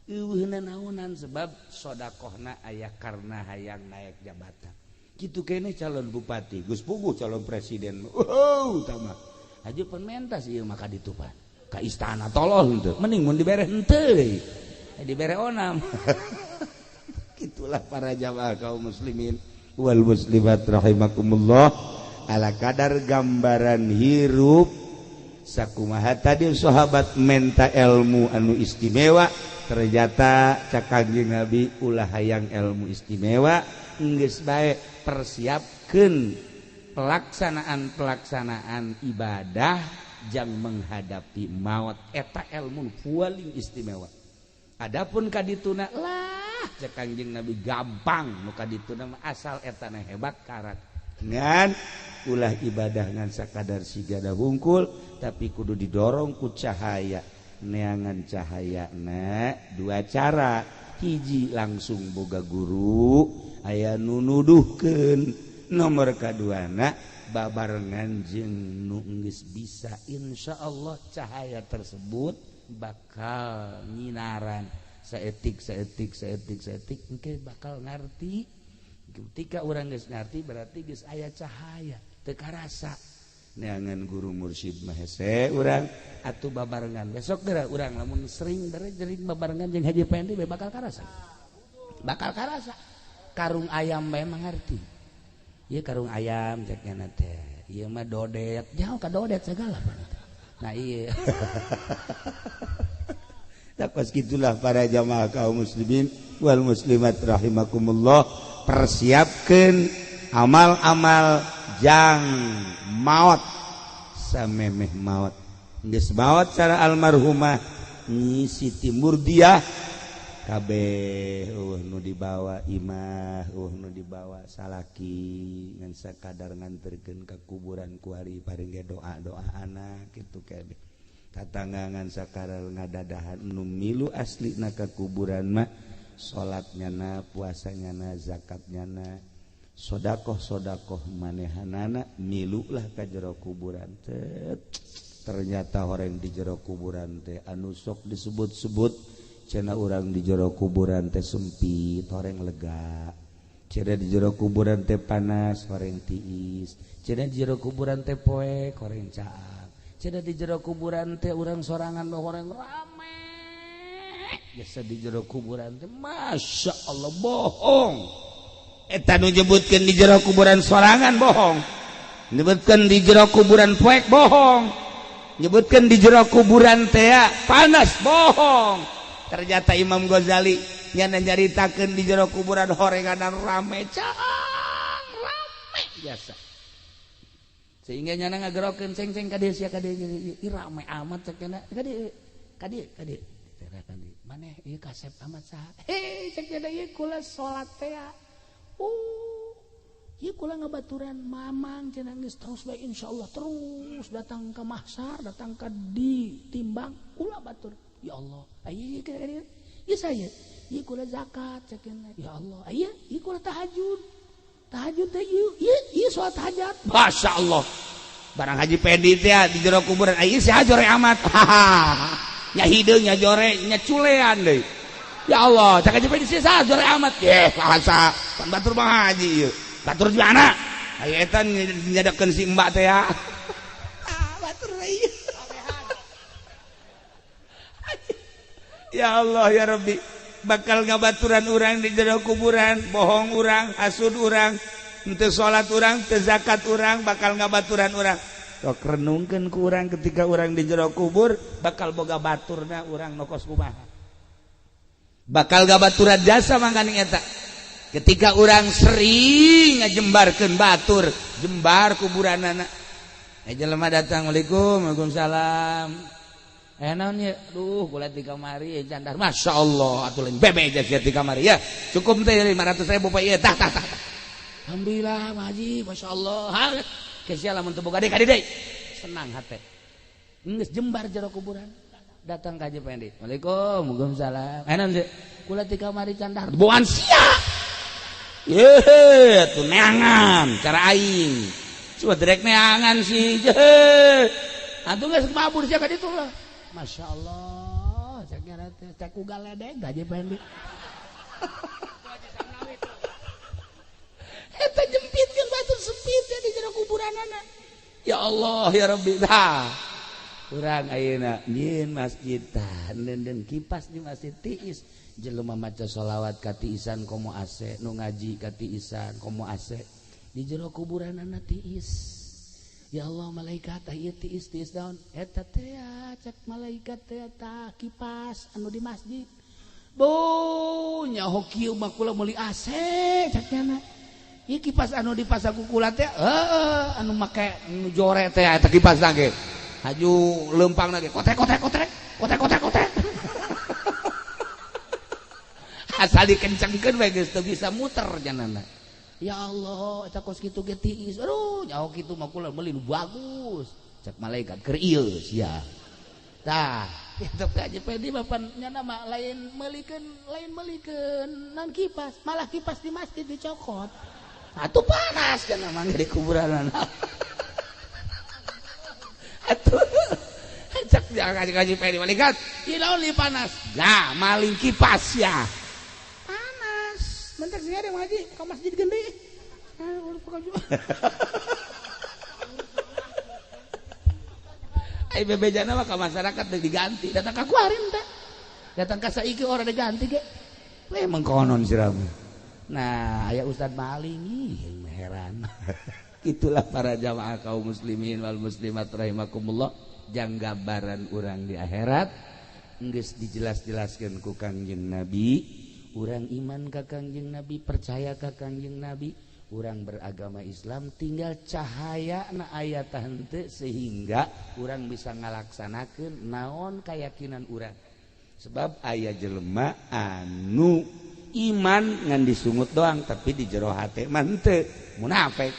Eueuh naonan sebab sodakohna aya karena hayang naik jabatan. Kitu kene calon bupati, geus puguh calon presiden. Oh, tah mah. Haji penmentas ieu mah ka ditu pan. Ka istana tolol henteu. Mending mun dibere henteu deui. Dibere onam. Itulah para jamaah kaum muslimin wal muslimat rahimakumullah. Ala kadar gambaran hirup sakumaha tadi sahabat menta ilmu anu istimewa, ternyata cak Kangjeng Nabi ulah hayang ilmu istimewa, geus bae persiapkeun pelaksanaan-pelaksanaan ibadah jang menghadapi maut, eta ilmu paling istimewa. Adapun kadituna lah cek Kangjeng Nabi gampang nu kadituna mah asal etana hebat karak. Ngan ulah ibadah ngan sakadar sigada hungkul, tapi kudu didorong ku cahaya. Neangan cahayana dua cara, hiji langsung boga guru aya nu nuduhkeun, nomor kaduana babarengan jeung nu geus bisa, insyaallah cahaya tersebut bakal nyinaran saetik saetik saetik saetik engke bakal ngarti. Ketika urang geus ngarti berarti geus aya cahaya teu karasa. Neangan guru mursyid mah hese urang atuh babarengan besok geura urang lamun sering sering babarengan jeung Haji Pendi bakal karasa. Bakal karasa. Karung ayam bae mangarti. Ieu karung ayam cek nya teh. Ieu mah dodet, jauh ka dodet segala. Nah iya. Pas gitulah para jamaah kaum muslimin wal muslimat rahimakumullah, persiapkan amal-amal jang maut samemeh maut. Geus maut cara almarhumah Nyi Siti Murdiah kabeh eueuh nu dibawa imah, eueuh nu dibawa salaki, ngan sakadar nganterkeun ka kuburan kuari paring ge doa-doa anak kitu kabeh. Katanggangan sakadar ngadadahan nu milu aslina ka kuburan mah salatnya na, puasanya na, zakatnya na, sodakoh-sodakoh manehanana milulah ka jero kuburan teh. Ternyata orang di jero kuburan teh anu sok disebut-sebut cenah urang di jero kuburan teh sempit, horeng lega. Cenah di jero kuburan teh panas, horeng tiis. Cenah di jero kuburan teh poek, horeng caang. Cenah di jero kuburan teh urang sorangan horeng rame. Biasa di jero kuburan teh Masya Allah bohong. Eta nu nyebutkeun di jero kuburan sorangan bohong. Nyebutkeun di jero kuburan poek bohong. Nyebutkeun di jero kuburan teh panas bohong. Ternyata Imam Ghazali nyana nyaritakeun di jero kuburan horenganan rame caang rame biasa. Sehingga nyana ngagerokeun ceng-ceng ka dieu sia ka dieu ieu rame amat cek nya ka dieu ka dieu ka dieu. Maneh ieu kasep amat saha? Hei cek nya ieu kula salat teh. Ieu kula ngabaturan mamang cenah geus terus bae insyaallah terus datang ke mahsar, datang ka ditimbang kula batur. Ya Allah, ieu ieu saya, ieu kula zakat cek nya. Ya Allah, ieu ieu kula tahajud. Tahajud teh ieu ieu salat hajat. Masyaallah. Barang Haji Pendi teh di jero kuburan ieu si hajore amat. Nya hideung nya jore nya culean deui. Ya Allah, cak Haji Pendi sih jore amat. Yeh, bahasa pan batur Bang Haji ieu. Batur di mana? Aya eta nyadakeun si mbak teh ya. Ah, batur ieu. Ya Allah ya Rabbi, bakal ngabaturan urang di jero kuburan, bohong urang, hasud urang, henteu salat urang, teu zakat urang, bakal ngabaturan urang. Sok renungkeun ku urang ketika urang di jero kubur, bakal boga baturna urang nokos kumaha. Bakal gabaturan jasa mangkaning eta. Ketika urang sering ngajembarkeun batur, jembar kuburanana. Jelema datang, "Waalaikum, waalaikumsalam." Naon ye? Duh, kula di kamari candar. Masya Allah, atuh lain bebe aja sia di kamari ya. Cukup teh 500.000 Pak ieu. Tah tah tah. Alhamdulillah, Pak Haji, Masya Allah. Ha, kesia lamun teu boga deui ka deui. Senang hate. Geus jembar jero kuburan. Datang ka Haji Pendi. Waalaikum, waalaikumsalam. Naon ye? Kula di kamari candar. Boan sia. Ye, atuh neangan cara aing. Coba direk neangan sih. Atuh geus mabur sia ka ditu lah. Masya Allah, teh ku galedeg Haji Pendi. Eta jempitkeun batur sempit ya di jero kuburanana. Ya Allah ya Rabbi. Tah. Urang ayeuna nyieun masjid tah den kipas di masjid tiis. Jelema maca sholawat ka tiisan komo AC, nu ngaji ka tiisan komo AC. Di jero kuburanana tiis. Ya Allah malaikat tah ieu tiis tiis daun eta teh cek malaikat teh tah kipas anu di masjid. Bu nyaho kieu mah kula meuli AC cek nya. Ieu kipas anu dipasang ku kula teh heueuh anu make nu jore teh eta kipas ge. Haju leumpangna ge kotrek kotrek kotrek kotrek kotrek kotrek. Asal dikencengkeun we geus teu bisa muter janana. Ya Allah, eta kos kitu ge tiis. Aduh, nyaho kitu mah kula meuli nu bagus. Cek malaikat keur ieu sia. Tah, kitu ka Haji Pendi mah pan nyana mah lain meulikeun nan kipas, malah kipas di masjid dicokot. Atuh panas kana mah di kuburanana. Atuh cek Haji Pendi malaikat, ieu naon li panas? Nah, maling kipas ya. Bentar sih ada ngaji ke masjid gede. Ai bebejana mah ka masyarakat deui diganti, datang ka kuarin teh. Datang ka saiki ora diganti ge. We emang konon siramu. Nah, aya Ustad maling ih heran. Itulah para jamaah kaum muslimin wal muslimat rahimakumullah, jang gambaran urang di akhirat geus dijelas-jelaskeun ku Kangjeng Nabi. Urang iman ka Kangjeng Nabi, percaya ka Kangjeng Nabi, urang beragama Islam tinggal cahaya na aya henteu sehingga urang bisa ngalaksanakeun naon keyakinan urang. Sebab aya jelema anu iman ngan disungut doang tapi di jero hate mah henteu, munafik.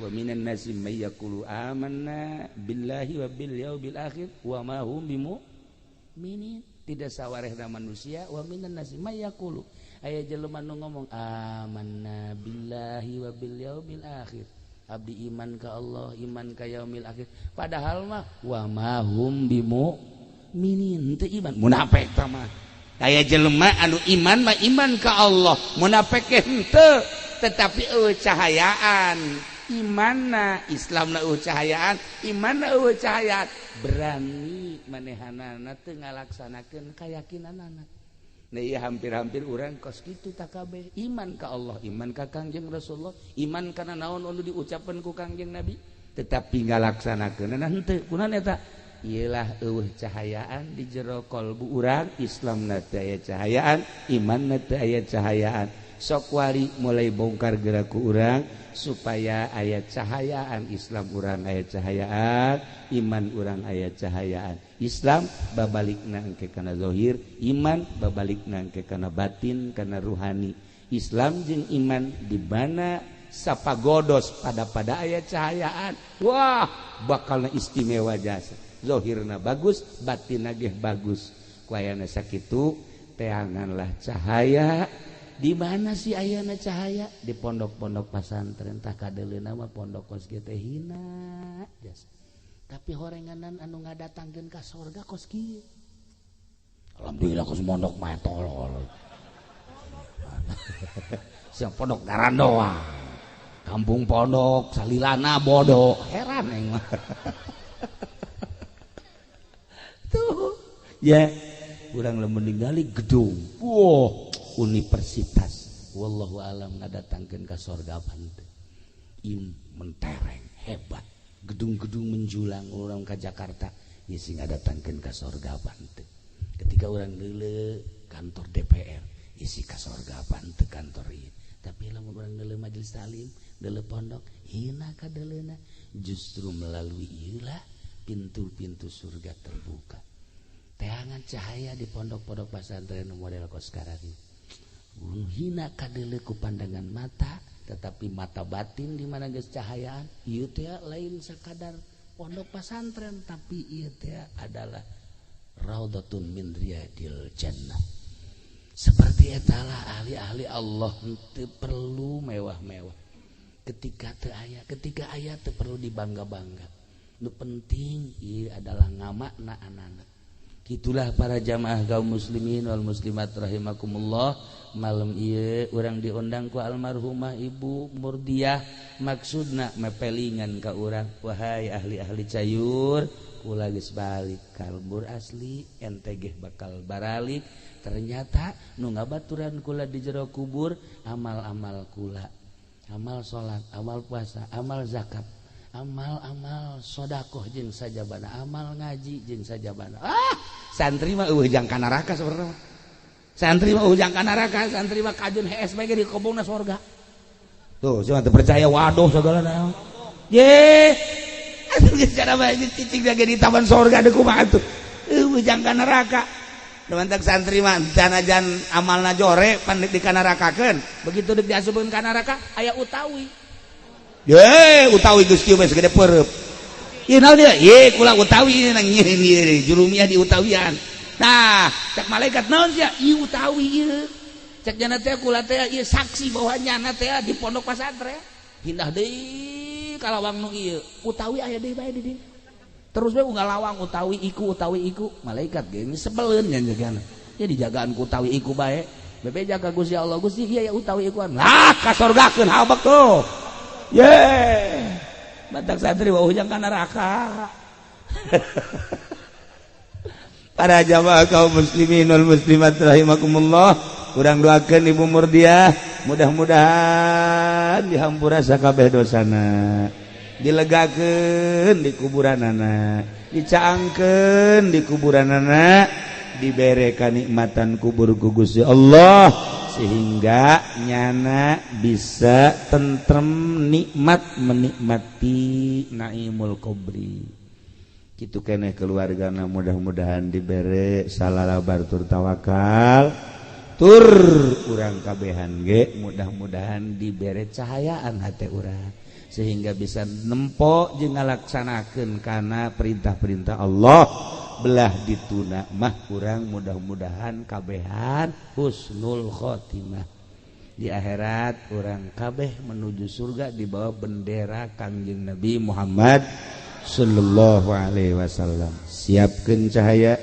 Wa minan nasi may yaqulu amanna billahi wa bil yaumil akhir wa ma hum bimu'minin. Tidak sawarehna manusia wa minan nasi may yaqulu aya jelema nu ngomong amanna billahi wa bil yaumil akhir, abdi iman ka Allah, iman ka yaumil akhir, padahal mah wa ma hum bimu'minin, teu iman, munafik tah mah. Aya jelema anu iman mah iman ka Allah, munafik ge henteu, tetapi eueuh cahayaan imanna, Islamna eueuh cahayaan, imanna eueuh cahayaan, berani manehanana teu ngalaksanakeun kayakinanana. Nah ieu hampir-hampir urang kos kitu takabeh, iman ka Allah, iman ka Kangjeng Rasulullah, iman kana naon anu diucapkeun ku Kangjeng Nabi, tetapi ngalaksanakeunana henteu. Kunaon eta? Ieulah eueuh cahayaan di jero kalbu urang, Islamna teu aya cahayaan, imanna teu aya cahayaan. Sok wari mulai bongkar gerak ku urang supaya aya cahayaan Islam urang aya cahayaan, iman urang aya cahayaan. Islam babalikna engke kana zahir, iman babalikna engke kana batin, kana ruhani. Islam jeung iman di mana sapagodos pada aya cahayaan. Wah, bakalna istimewa jasa. Zahirna bagus, batinna ge bagus. Ku ayana sakitu teanganlah cahaya. Di mana sih ayana cahaya? Di pondok-pondok pasantren tah kadeuleuna mah pondok kos kieu teh hina jasa. Tapi horenganan anu ngadatangkeun ka sorga kos kieu. Alhamdulillah kos mondok mah tolol. Siang pondok garandoa. Kampung pondok salilana bodoh, heran aing mah. Tuh, ya urang lamun ningali gedung. Wah, universitas wallahu alam ngadatangkeun ka sorga henteu. Im mentereng hebat, gedung-gedung menjulang urang ka Jakarta ieu sing ngadatangkeun ka sorga henteu. Ketika urang deuleu kantor DPR isi ka sorga henteu kantor ieu. Tapi lamun urang deuleu majelis taklim, deuleu pondok, hina kadeuleuna, justru melalui ieu lah pintu-pintu surga terbuka. Teangan cahaya di pondok-pondok pesantren model kos sekarang. Hina kadeuleu ku pandangan mata, tetapi mata batin di mana geus cahayaan, ieu teh lain sakadar pondok pesantren, tapi ieu teh adalah raudhatun min riyadil jannah. Seperti etalah ahli-ahli Allah teu perlu mewah-mewah. Ketika teu aya, ketika aya teu perlu dibangga-bangga. Nu penting ieu adalah ngamakna anak. Gitulah para jamaah kaum muslimin wal muslimat rahimakumullah. Malam ieu urang diundang ku almarhumah Ibu Murdiah, maksudna mepelingan ka urang, wahai ahli-ahli cayur, kula geus balik kalbur asli, ente geh bakal baralik. Ternyata nu ngabaturan kula di jero kubur amal-amal kula, amal salat, amal puasa, amal zakat, amal-amal sodakoh jeung sajabana, amal ngaji jeung sajabana. Ah, santri mah eueuh jang ka neraka sebenarnya. Santri mah eueuh jang ka neraka, santri mah kajun hees bae ge dikobongna sorga. Tuh, cuma teu percaya waduh segala naon. Ye, atuh geus cara bae cicing ge di taman sorga deui kumaha atuh. Eueuh jang ka neraka. Nu mantak santri mah sanajan amalna jore pan di kanarakakeun. Begitu deuk diasupkeun ka neraka aya utawi. Ye, utawi geus kieu bae segede peureub. Ieu naon ieu? Ye, kula utawi nang ieu jurumiah di utawian. Nah, cek malaikat naon sia? Ieu utawi ieu. Cek jana teh kula teh ieu saksi bahwa nyana teh di pondok pesantren. Pindah deui ka lawang nu ieu. Utawi aya deui bae di dieu. Terus bae unggal lawang utawi iku utawi iku. Malaikat ge sebeleun nya jagana. Jadi jagaan ku utawi iku bae. Bebeja ka Gusti Allah, Gusti ieu ya utawi ikuan. Lah, ka sorgakeun habek tuh. Ye, batak santri wah ujang ka neraka. Para jamaah kaum muslimin wal muslimat rahimakumullah, urang doakeun Ibu Murdiah mudah-mudahan dihampura sakabeh dosana, dilegakeun di kuburanana, dicaangkeun di kuburanana, dibere kanikmatan kubur ku Gusti Allah sehingga nyana bisa tentrem nikmat menikmati naimul kubri. Kitu keneh keluargana mudah-mudahan dibere salalabar tur tawakal tur urang kabehan ge mudah-mudahan dibere cahayaan hate urang sehingga bisa nempo jeung ngalaksanakeun kana perintah-perintah Allah. Belah dituna mah kurang mudah-mudahan kabehan husnul khotimah di akhirat, urang kabeh menuju surga di bawah bendera Kangjeng Nabi Muhammad sallallahu alaihi wasallam. Siapkeun cahaya,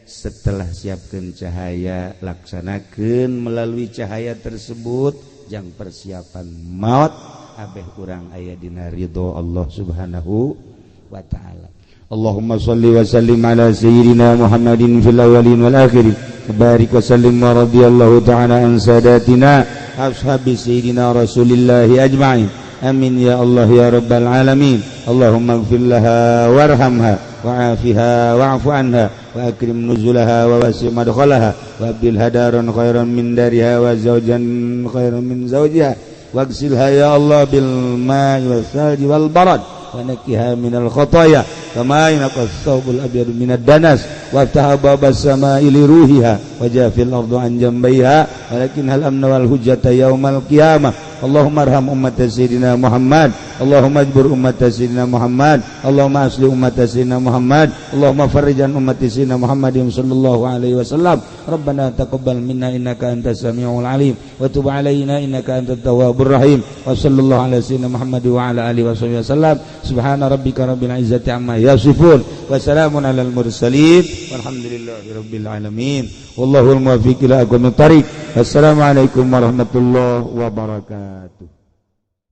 setelah siapkeun cahaya laksanakeun melalui cahaya tersebut jang persiapan maut abeh urang aya dina ridho Allah Subhanahu wa taala. Allahumma salli wa sallim ala sayyidina Muhammadin fil awwalin wal akhirin. Barik wa sallim wa radhiyallahu ta'ala an sadatina ashabi sayyidina Rasulillahi ajma'in. Amin ya Allah ya rabbal alamin. Allahumma ighfir laha warhamha wa'afiha wa'fu anha wa akrim nuzulaha wa wasi' madkhalaha wa abdilha daran khairan min dariha wa zawjan khairan min zawjiha waghsilha ya Allah bil ma'i was salji wal barad wa nakkiha minal khataya kama yunqas thawbul abyad minad danas wa ftah babas samaa'i li ruhiha wa jafil ardu an jambayha walakin hal amna wal hujjata yaumal qiyamah. Allahumma arham ummat sayyidina Muhammad, Allahumma ajbur ummat sayyidina Muhammad, Allahumma asli ummat sayyidina Muhammad, Allahumma farrijan ummat sayyidina Muhammadin sallallahu alaihi wasallam. Rabbana taqabbal minna innaka antas samiul alim wa tub alaina innaka antat tawwabur rahim. Wa sallallahu ala sayyidina Muhammad wa ala alihi wasallam. Subhana rabbika rabbil izzati amma yasifun wa salamun alal mursalin walhamdulillahi rabbil alamin. Wallahul muwaffiq ila aqwamit thariq. Assalamualaikum warahmatullahi wabarakatuh.